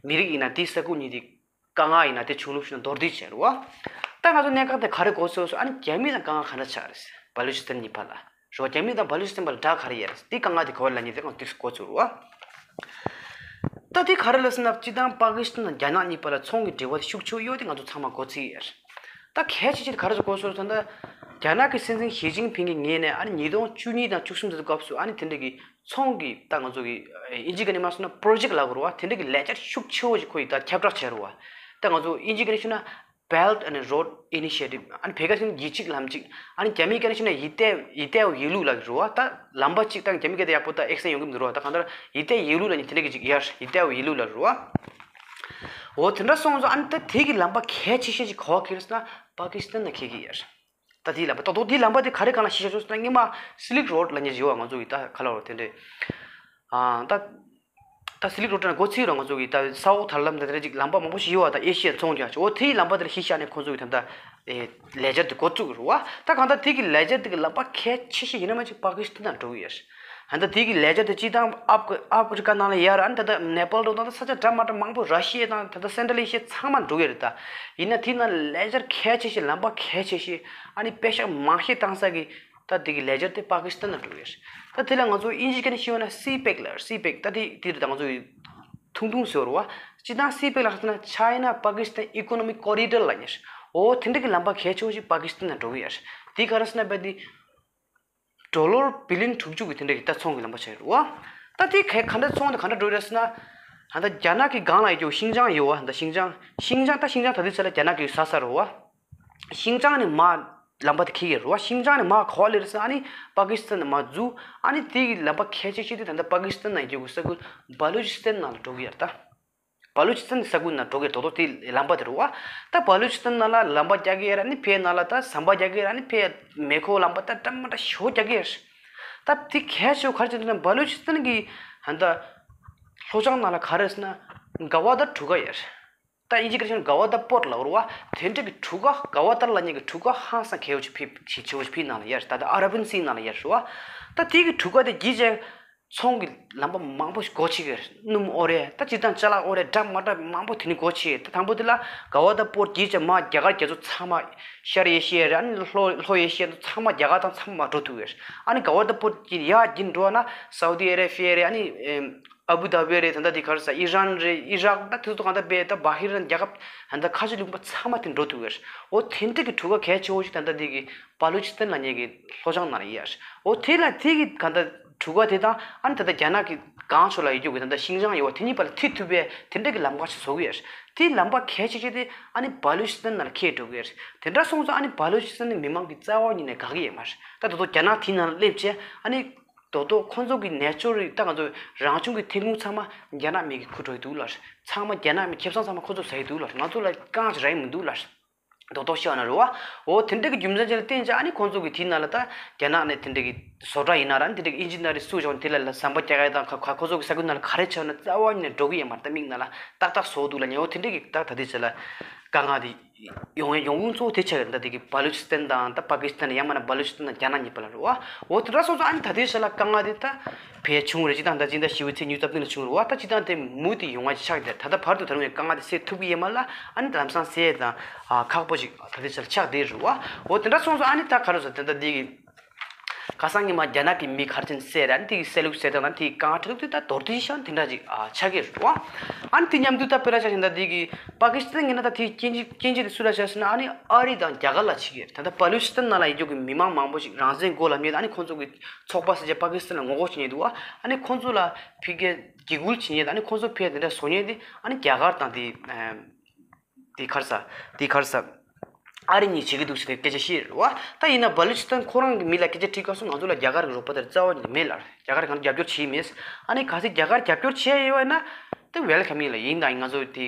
མི་རིགས་ཡིན་ན་དེའི་ས་ཁུལ་གཉིས་དེ་དཀའ་ངལ་ཡིན་ན་དེ་བྱུང་ལུགས་ཤིག་ན་མདོར་བསྡུས་བྱས་རེད་བ། ད་ང་ཚོ་གནད་འགག་དེ་ག་རེ་གོ་ཚོད་སོང་། ཨ་ནི་རྒྱ་མི་དང་དཀའ་ངལ་ག་འདྲ་ཆགས་རེད། བ་ལུ་ཅི་སི་ཐན་གཉིས་བར་ལ། རོ་རྒྱ་མི་དང་བ་ལུ་ཅི་སི་ཐན་བར་ལ་དགྲ་ག་རེ་ཡོད་རེད། དེ་དཀའ་ངལ་དེ་ག་བ་ལ་ཉེ་དེ་ང་ཚོས་གོ་ཚུལ་རུ་བ། ད་དེ་ག་རེ་ལ་ཟེར་ན་སྤྱི་བཏང་པ་ཀི་སི་ཐན་དང་རྒྱ་ནག་གཉིས་བར་ལ་ཚོང་གི་འབྲེལ་བ་དེ་ཤུགས་ཆེ་བོ་ཡོད་དེ་ང་ཚོ་ཚང་མ་གོ་ཚུལ་ཡོད་རེད། ད་གལ་ཆེ་ཆེ་དེ་ག་རེ་ཚོ་གོ་ཚུལ་ཟེར་ན། རྒྱ་ནག་གི་སྲིད་འཛིན་ཞི་ཅིན་ཕིང་གི་ངོས་ནས་ཨ་ནི་ཉིས་སྟོང་བཅུ་གཉིས་དང་བཅུ་གསུམ་དེ་ཚོ་སྐབས་སུ་ཨ་ནི་དེ་འདྲ་གི་ཚོང་གི་ད་ང་ཚོ་གི་ཨིན་ཇི་སྐད་ནས་མ་སོང་ན་པྲོ་ཇེག་ལབ་དགོས་རེད་བ། དེ་འདྲ་གི་ལས་འཆར་ཤུགས་ཆེ་བོ་ཞིག་ཁོ་ཡིས་ད་ཁྱབ་བསྒྲགས་བྱས་རེད་བ། ད་ང་ཚོ་ཨིན་ཇི་སྐད་ནས་ཞུས་ན། Belt and Road Initiative ཨ་ནི་བོད་སྐད་ཞུས་ན་རྒྱུད་གཅིག་ལམ་གཅིག། ཨ་ནི་རྒྱ་མིའི་སྐད་ནས་ཞུས་ན་一带一带一路ལབ་ཀྱི་རེད་བ། ད་ལམ་པ་གཅིག་ད་རྒྱ་མིའི་སྐད་དུ་ཡག་པོ་ད་ཨེག་སེན་ཡོང་གི་མི་འདུག་རེད་བ། ད་གང་ལྟར་一带一路ལབ་མཁན་དེ་འདྲ་གི་ཅིག་ཡར་一带一路ལབ་རེད་བ། འོ་དེ་འདྲ་སོང་ཙང་ཨ་ནི་ད་དེ་གི་ལམ་པ་གལ་ཆེ་ཤོས་ཅིག་ག་པར་འཁེལ་ཟེར་ན་པ་ཀི་སི་ཐན་ནང་འཁེལ་གྱི་ཡོད་རེད། ད་དེའི་ལམ་པ་ཏོག་ཏོག་དེའི་ལམ་པ་དེ་ག་རེ་གང་ལ་གཞི་བཞག་ཟེར་ན་སྔོན་མ་སི་ལིག་རོཌ་ལབ་མཁན་ཅིག་ཡོད་བ། ང་ཚོ་གི་ད་ག་ལ་རོ་དེ་འདྲས། ཨ་ད་ད་སི་ལིག་རོཌ་ན་འགོ་ཚུགས་ར་ང་ཚོ་གི་ད་ས་འོག་ཐར་ལམ་དེ་འདྲས་ཅིག་ལམ་པ་མང་པོ་ཞིག་ཡོད་བ། ད་ཨེ་ཤི་ཡ་ཚོང་རྒྱག་ཅིག་འོ་དེའི་ལམ་པ་དེ་ལ་གཞི་བཞག་ནས་ཁོང་ཚོ་གི་ད་ལྟ་ཨེ་ལས་འཆར་དེ་འགོ་བཙུགས་རེད་བ། ད་གང་ལྟར་དེ་གི་ལས་འཆར་དེ་གི་ལམ་པ་གལ་ཆེ་ཤོས་ཡིན་ན་མ་ཅིག་པ་ཀི་སི་ཐན་ནང་འགྲོ་གི་ཡོད་རེད། ད་ལྟ་དེ་གི་ལས་འཆར་དེ་སྤྱི་བཏང་ཨབ་ཨབ་ཕི་རི་ཀ་ནང་ལ་ཡར་ཨ་ནི་ད་ལྟ་ནེ་པཱལ་འགྲོ་དང་ད་ས་ཆ་འདྲ་མ་འདྲ་མང་པོ་ར་ཤི་ཡ་དང་ད་ལྟ་སེན་ཊྲལ་ཨེ་ཤི་ཡ་ཚང་མ་འགྲོ་གི་རེད། ད་ཡིན་ན་དེ་ནང་ལས་འཆར་གལ་ཆེ་ཤོས་ལམ་པ་གལ་ཆེ་ཤོས་ཨ་ནི་པེ་ཤག་མང་ཤོས་བཏང་ས་གི་ད་དེ་གི་ལས་འཆར་དེ་པ་ཀི་སི་ཐན་ནང་འགྲོ་གི་རེད། ད་དེ་ལ་ང་ཚོ་དབྱིན་ཇི་སྐད་ནས་ཞུས་པ་ན་སི་པེག་ལབ། སི་པེག་ད་དེ་དེ་རེད། ད་ང་ཚོ་ཐུང་ཐུང་ཟེར་བ་སྤྱི་བཏང་སི་པེག་ལབ་ཟེར་ན་China Pakistan Economic Corridor ལབ་མཁན་རེད། འོ་དེ་འདྲ་གི་ལམ་པ་གལ་ཆེ་བོ་ཞིག་པ་ཀི་སི་ཐན་ནང་འགྲོ་གི་ཡོད་རེད། དེ་ག་རེ་ཟེར་ན་བ་དེ་ཌོ་ལར་བི་ལི་ཡོན་དྲུག་ཅུ་གི་དེ་འདྲ་གི་ད་ཚོང་གི་ལམ་པ་ཆགས་ཡོད་རེད་བ། ད་དེ་ག་ག་འདྲ་ཚོང་དེ་ག་འདྲ་འགྲོ་རེད་ཟེར་ན། ད་ལྟ་རྒྱ་ནག་གི་སྒང་ལ་ཡོད་རྒྱུ་ཤིན་ཅང་ཡོད་བ། ད་ཤིན་ཅང་ཤིན་ཅང་ད་ཤིན་ཅང་ད་དུས་ཚོད་ལ་རྒྱ་ནག་གི་ས་ས་རེད་བ། ཤིན་ཅང་ནས་མར་ལམ་པ་དེ་འཁེལ་གྱི་རེད་བ། ཤིན་ཅང་ནས་མར་ག་པར་སླེབས་རེད་ཟེར་ན་ཨ་ནི་པ་ཀི་སི་ཐན་ནས་མར་འཛུལ། ཨ་ནི་དེ་གི་ལམ་པ་གལ་ཆེ་ཤོས་དེ་ད་ལྟ་པ་ཀི་སི་ཐན་ནང་ཡོད་རྒྱུ་གི་ས་ཁུལ་བ་ལུ་ཅི་སི་ཐན་ནང་ལ་འགྲོ་གི་ཡོད་རེད་ད། བ་ལུ་ཅི་སི་ཐན་ས་ཁུལ་ནང་འགྲོ་གི་རེད། དོ་དོ་དེ་ལམ་པ་དེ་རེད་བ། ད་བ་ལུ་ཅི་སི་ཐན་ནང་ལ་ལམ་པ་རྒྱག་གི་ཡོད་རེད། ཨ་ནི་ཕའི་ནང་ལ་ད་ཟམ་པ་རྒྱག་གི་ཡོད་རེད། ཨ་ནི་ཕའི་མེ་འཁོར་ལམ་པ་ད་འདྲ་མ་འདྲ་ཞེ་པོ་རྒྱག་གི་ཡོད་རེད། ད་དེ་གལ་ཆེ་བོ་ག་རེ་བྱས་འདུག་ན་བ་ལུ་ཅི་སི་ཐན་གི་ཧན་ད་ལྷོ་བྱང་ནང་ལ་ག་རེ་ཟེར་ན་ག་བ་དར་གྲུ་ཁ་ཡོད་རེད། ད་དབྱིན་ཇི་སྐད་ཆ་ན་ག་བ་དར་པོར་ལབ་རེད་བ། དེ་འདྲ་གི་གྲུ་ཁ་ག་བ་དར་ལབ་མཁན་གྱི་གྲུ་ཁ་ཧང་སང་གལ་ཆེ་བོ་ཅིག་ཕི་ཆེ་བོ་ཅིག་ཕི་ནང་ལ་ཡོད་རེད། ད་ལྟ་ཨ་ར་བན་སི་ནང་ལ་ཡོད་རེད་བ། ད་དེ་གི་གྲུ་ཁ་དེ་བརྒྱུད་བྱས་ཚོང་གི་ལམ་པ་མང་པོ་ཞིག་སྒོ་ཕྱེ་གི་རེད། སྣུམ་དབོར་ཡས་ད་སྤྱིར་བཏང་ཅ་ལག་དབོར་ཡས་འདྲ་མ་འདྲ་མང་པོ་དེ་ནས་སྒོ་ཕྱེ། ད་དང་པོ་དེ་ལ་ག་བ་དར་པོར་བརྒྱུད་བྱས་མར་རྒྱ་གར་རྒྱ་མཚོ་ཚང་མ་ཤར་ཨེ་ཤི་ཡ་རེད། ཨ་ནི་ལྷོ་ལྷོ་ཨེ་ཤི་ཡ་ཚང་མ་རྒྱ་གར་དང་ཚང་མ་འགྲོ་ཐུབ་ཡོད་རེད། ཨ་ནི་ག་བ་དར་པོར་བརྒྱུད་ཡར་བརྒྱུད་འགྲོ་ན་སའུ་དི་ཨ་ར་བི་ཡ་རེད། ཨ་ནི་ཨེམ། ཨ་བུ་དྷ་བི་རེད། ད་ལྟ་དེ་ག་རེ་ཟེར། ཨི་རན་རེད། ཨི་རག་ད་དེ་ཚོ་གང་ལྟར་པས་ད་བྷ་ཧི་རན། རྒྱལ་ཁབ་ད་ལྟ་ཁ་ཆེ་ལུང་པ་ཚང་མ་དེ་འགྲོ་ཐུབ་ཡོད་རེད། འོ་དེ་འདྲ་གི་གྲུ་ཁ་གལ་ཆེ་བོ་ཞིག་ད་ལྟ་དེ་གི་བ་ལུ་ཅི་སི་ཐན་ལབ་མཁན་གྱི་ལྷོ་བྱང་ནང་ལ་ཡོད་རེད། འོ་དེ་ལ་དེ་གི་གང་ལྟར་གྲུ་ཁ་དེ་དང་ཨ་ནི་ད་ལྟ་རྒྱ་ནག་གི་གང་ཕྱོགས་ལ་ཡོད་རྒྱུ་གི་ད་ལྟ་ཤིང་ཅང་ཡོད་པ་དེ་གཉིས་བར་ལ་མཐུད་ཐུབ་པའི་དེ་འདྲ་གི་ལམ་ཁ་ཞིག་བཟོ་གི་ཡོད་རེད། དེ་ལམ་ཁ་གལ་ཆེ་ཤོས་དེ་ཨ་ནི་བ་ལུ་ཅི་སི་ཐན་ནང་ལ་འཁེལ་འགྲོ་གི་ཡོད་རེད། དེ་འདྲ་སོང་ཙང་ཨ་ནི་བ་ལུ་ཅི་སི་ཐན་ནི་མི་མང་གི་རྩ་བ་ཉིད་ནས་དགའ་གི་ཡོད་མ་རེད། ད་དོ་དོ་རྒྱ་ནག་དེའི་ནང་ལ་སླེབས་བྱས་ཨ་ནི་དོ་དོ་ཁོང་ཚོ་གི་ནེ་ཅོ་རི་ད་ང་ཚོ་རང་བྱུང་གི་ཐོན་ཁུངས་ཚང་མ་རྒྱ་ནག་མི་གིས་ཁུར་འགྲོ་གི་འདུག་ལ། ཚང་མ་རྒྱ་ནག་མི་ཁེ་བཟང་ཚང་མ་ཁོ་ཚོས་ཟ་གི་འདུག་ལ། ང་ཚོ་ལ་དཀའ་ངལ་རག་གི་མི་འདུག་ལ། དོ་དོ་ཤི་བ་ན་རེད་བ། འོ་དེ་འདྲ་གི་རྒྱུ་མཚན་ཅིག་ལ་བརྟེན་བྱས་ཨ་ནི་ཁོང་ཚོ་གི་དེའི་ནང་ལ་ད་རྒྱ་ནག་ནས་དེ་འདྲ་གི་བཟོ་གྲྭ་ཡིན་ན་ར་དེ་འདྲ་གི་ཨིན་ཇི་ནི་ཡར་སུ་བྱུང་དེ་ལ་ལ་ཟམ་པ་རྒྱག་ཡ་དང་ཁ་ཁ་ཁོ་ཚོ་གི་ས་ཁུལ་ནང་ལ་ག་རེ་བྱས་ན་རྩ་བ་ཉིད་ནས་འགྲོ་གི་ཡོད་མ་རེད། ད་མིག་ནང་ལ་ཏག་ཏག་བཟོ་འདུག་ལ། ཉེ་འོ་དེ་འདྲ་གི་ད་ད་ལྟའི་ཆ་ལ་དཀའ་ངལ་དེ་ཡོང་ཡ་ཡོང་ཁུངས་གཙོ་བོ་དེ་ཆགས་ཡོད། ད་དེ་གི་བ་ལུ་ཅི་སི་ཐན་དང་ད་པ་ཀི་སི་ཐན་ཡང་མིན་ན་བ་ལུ་ཅི་སི་ཐན་དང་རྒྱ་ནག་གཉིས་བར་ལ་རེད་བ། འོ་དེ་འདྲ་སོང་ཙང་ཨ་ནི་ད་ལྟའི་ཆ་ལ་དཀའ་ངལ་དེ་ད་ཕལ་ཆེ་བོ་རེད། སྤྱིར་བཏང་ད་སྤྱི་ཟླ་བཞི་པའི་ཚེས་ཉི་ཤུ་རྩ་བདུན་ལ་བྱུང་རེད་བ། ད་སྤྱིར་བཏང་དེ་མུ་མཐུད་ཡོང་བ་ཆགས་བསྡད། ད་ལྟ་བར་དུ་ད་རུང་ཡང་དཀའ་ངལ་དེ་སེལ་ཐུབ་ཀྱི་ཡོད་མ་རེད་ལ། ཨ་ནི་ལམ་སང་སེལ་ཡས་དང་ཨ་ཁག་པོ་ཞིག་ད་ལྟའི་ཆ་ལ་ཆགས་བསྡད་རེད་བ། འོ་དེ་འདྲ་སོང་ཙང་ཨ་ནི་ད་ག་རེ་ཟེར། དེ་ད་འདི་གི་ཁ་སང་ཉི་མ་རྒྱ་ནག་གི་མི་ག་རེ་བྱས་ནས་བསད་ར་ནི་དེ་གི་བསད་ལུགས་བསད་སྟངས་དང་དེ་གི་དཀའ་ངལ་འཕྲད་ལུགས་དེ་ད་མདོར་བསྡུས་ཤིག་དེ་འདྲ་ཅིག་ཨ་ཆགས་ཀྱི་རེད་བ། ཨ་ནི་དེ་མཉམ་དུ་ད་དཔེར་ན་ཆ་བཞག་ན་ད་འདི་གི་པ་ཀི་སི་ཐན་ཡིན་ན་ད་དེ་སྐྱོན་བརྗོད་སྐྱོན་བརྗོད་དེ་སུ་ལ་བྱས་ཟེར་ན་ཨ་ནི་ཨ་རི་དང་རྒྱ་གར་ལ་བྱེད་ཀྱི་རེད། ད་ལྟ་བ་ལུ་ཅི་སི་ཐན་ནང་ལ་ཡོད་རྒྱུ་གི་མི་མང་མང་པོ་ཞིག་རང་བཙན་དགོས་ལབ་མཁན་དང་ཨ་ནི་ཁོང་ཚོ་གི་ཚོགས་པ་ཟེར་བྱས་པ་ཀི་སི་ཐན་ལ་ངོ་རྒོལ་བྱེད་མཁན་འདུག་བ། ཨ་ནི་ཁོང་ཚོ་ལ་ཕ་གིར་འཇིགས་སྐུལ་བྱེད་མཁན་དང་ཨ་ནི་ཁོང་ཚོ་ཕར་དེ་འདྲ་བཟོ་མཁན་དེ་ཨ་ནི་རྒྱ་གར་དང་དེ་དེ་ག་རེ་ཟེར། དེ་ག་རེ་ཟེར། ཨ་རི་གཉིས་བྱེད་ཀྱི་འདུག་ཟེར་ནས་སྐད་ཆ་བཤད་རེད་བ། ད་ཡིན་ན་བ་ལུ་ཅི་སི་ཐན་ཁོ་རང་གི་མི་ལ་སྐད་ཆ་དྲིས་སྐབས་སུ་ང་ཚོ་ལ་རྒྱ་གར་གྱི་རོགས་པ་དེ་རྩ་བ་ཉིད་ནས་མེད་ལབ། རྒྱ་གར་གང་རྒྱབ་སྐྱོར་བྱས་མེད། ཨ་ནི་གལ་སྲིད་རྒྱ་གར་རྒྱབ་སྐྱོར་བྱས་ཡོད་ན་དེ་ཝེལ་ཁམ་ཡིན་ལ། ཡིན་དང་ཡིན་ང་ཚོ་དེ་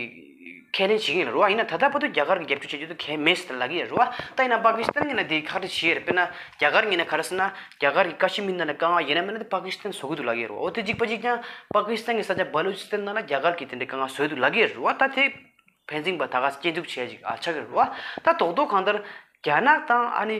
ཁས་ལེན་བྱེད་ཀྱི་ཡིན་ལ་རེད་བ། ཡིན་ན་ད་ལྟ་བར་དུ་རྒྱ་གར་གྱི་རྒྱབ་སྐྱོར་བྱེད་རྒྱུ་དེ་གལ་མེད་ཟེར་ལབ་ཀྱི་ཡོད་རེད་བ། ད་ཡིན་ན་པ་ཀི་སི་ཐན་ཡིན་ན་དེ་ཁག་དཀྲི་བྱེད་ཡོད་རེད། དཔེར་ན་རྒྱ་གར་ཡིན་ན་ག་རེ་ཟེར་ན་རྒྱ་གར་གྱི་ཀ་ཤི་མིར་ནང་ལ་དཀའ་ངལ་ཡིན་ན་མིན་ན་དེ་པ་ཀི་སི་ཐན་བཟོ་གི་འདུག་ལབ་ཀྱི་ཡོད་རེད་བ། འོ་དེ་གཅིག་པ་གཅིག་རྐྱང་པ་ཀི་སི་ཐན་གྱི་ས་ཆ་བ་ལུ་ཅི་སི་ཐན་ནང་ལ་རྒྱ་གར་གྱིས་དེ་འདྲའི་དཀའ་ངལ་བཟོས་འདུག་ལབ་ཀྱི་ཡོད་རེད་བ། ད་དེ་ཕན་ཚུན་བར་ད་ག་སྐྱོན་འཛུགས་བྱས་ཅིག་ཨ་ཆགས་ཀྱི་རེད་བ། ད་རྡོག་རྡོག་གང་ལྟར་རྒྱ་ནག་དང་ཨ་ནི་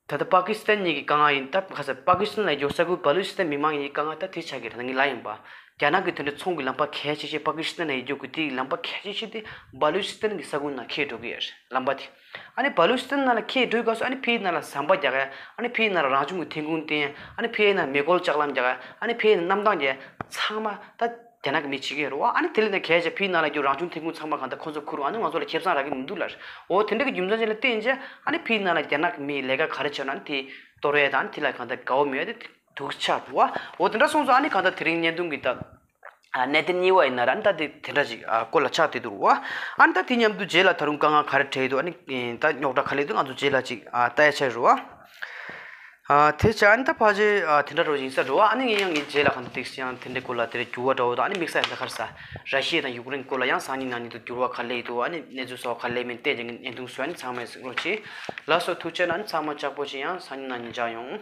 ད་ལྟ་པ་ཀི་སི་ཐན་གཉིས་ཀྱི་དཀའ་ངལ་ཡིན། ད་ག་ཟེར། པ་ཀི་སི་ཐན་ལ་ཡོད་ས་ཁུལ་བ་ལུ་ཅི་སི་ཐན་མི་མང་གཉིས་ཀྱི་དཀའ་ངལ་ད་དེ་ཆགས་ཀྱི་རེད། ད་ངས་ལབ་ཡིན་པ། རྒྱ་ནག་གི་དེ་འདྲའི་ཚོང་གི་ལམ་པ་གལ་ཆེ་ཤོས་པ་ཀི་སི་ཐན་ལ་ཡོད་རྒྱུ་གི་དེའི་ལམ་པ་གལ་ཆེ་ཤོས་དེ་བ་ལུ་ཅི་སི་ཐན་གྱི་ས་ཁུལ་ནང་འཁེལ་འགྲོ་གི་ཡོད་རེད་ལམ་པ་དེ། ཨ་ནི་བ་ལུ་ཅི་སི་ཐན་ནང་ལ་འཁེལ་འགྲོ་གི་སྐབས་སུ་ཨ་ནི་ཕར་ནང་ལ་ཟམ་པ་རྒྱག་ཡ། ཨ་ནི་ཕར་ནང་ལ་རང་བྱུང་གི་ཐོན་ཁུངས་བཏོན་ཡ། ཨ་ནི་ཕར་ནང་མེ་འཁོར་ལྕགས་ལམ་རྒྱག་ཡ། ཨ་ནི་ཕར་ནང་གནམ་ཐང་རྒྱག་ཡ། ཚང་མ་ད་རྒྱ་ནག་གི་མི་བྱེད་ཀྱི་ཡོད་རེད་བ། ཨ་ནི་དེ་ལས་ནས་གལ་ཆེ་ཕར་ནང་ལ་རྒྱུ་རང་བྱུང་ཐོན་ཁུངས་ཚང་མ་གང་ལྟར་ཁོང་ཚོ་ཁུར་འོང་། ཨ་ནི་ང་ཚོ་ལ་ཁེ་བཟང་རག་གི་མི་འདུག་ལབ། འོ་དེ་འདྲ་གི་རྒྱུ་མཚན་ཅིག་ལ་བརྟེན་བྱས་ཨ་ནི་ཕར་ནང་ལ་རྒྱ་ནག་གི་མིས་ལས་ཀ་ག་རེ་བྱས་ན་ཨ་ནི་དེ་གཏོར་ཡས་དང་ཨ་ནི་དེ་ལ་གང་ལྟར་དགའ་བོ་མེད་ཡ་དེ་འདུག་ཆགས་འདུག་བ། འོ་དེ་འདྲ་སོང་ཙང་ཨ་ནི་གང་ལྟར་དེ་རིང་བརྙན་ཐུང་གི་ད་ཨ་གནད་དོན་གཉིས་པ་ཡིན་ན་ར་ཨ་ནི་ད་དེ་དེ་འདྲ་ཅིག་ཨ་སྐོར་ལ་ཆགས་བསྡད་འདུག་བ། ཨ་ནི་ད་དེ་མཉམ་དུ་རྗེས་ལ་ད་རུང་དཀའ་ངལ་ག་རེ་འཕྲད་ཡོད་འདུག་ཨ་ནི་ད་རྙོག་དྲ་ག་ལས་འདུག་ང་ཚོ་རྗེས་ལ་ཅིག་ཨ་ལྟ་ཡ་ཆགས་རེད་བ། ཨ་དེ་བྱས་ཨ་ནི་ད་ཕལ་ཆེར་ཨ་དེ་འདྲ་རོ་ཡིན་ས་རེད་བ། ཨ་ནི་ངས་ཡང་ངའི་རྗེས་ལ་གང་ལྟར་ཏོག་ཙམ་ཡང་དེ་འདྲའི་སྐོར་ལ་དེ་འདྲ་འགྱུར་བ་འདྲ་བོ་དང་ཨ་ནི་དམིགས་བསལ་ཡང་ད་ག་རེ་ཟེར། ར་ཤི་ཡ་དང་ཡུཀ་རེན་སྐོར་ལ་ཡང་སང་ཉིན་གནངས་ཉིན་དུ་འགྱུར་བ་ག་རེ་སླེབས་འདུག་ཨ་ནི་གནས་ཚུལ་སོགས་ག་རེ་སླེབས་མིན་བལྟས་ཀྱང་བརྙན་ཐུང་བཟོས་ཨ་ནི་ཚང་མས་གཟིགས་རོགས་གྱིས། ལགས་སོ་ཐུགས་རྗེ་གནང་། ཨ་ནི་ཚང་མ་ལྕགས་པོ་བྱེད། ཡང་སང་ཉིན་གནངས་ཉིན་མཇལ་ཡོང་།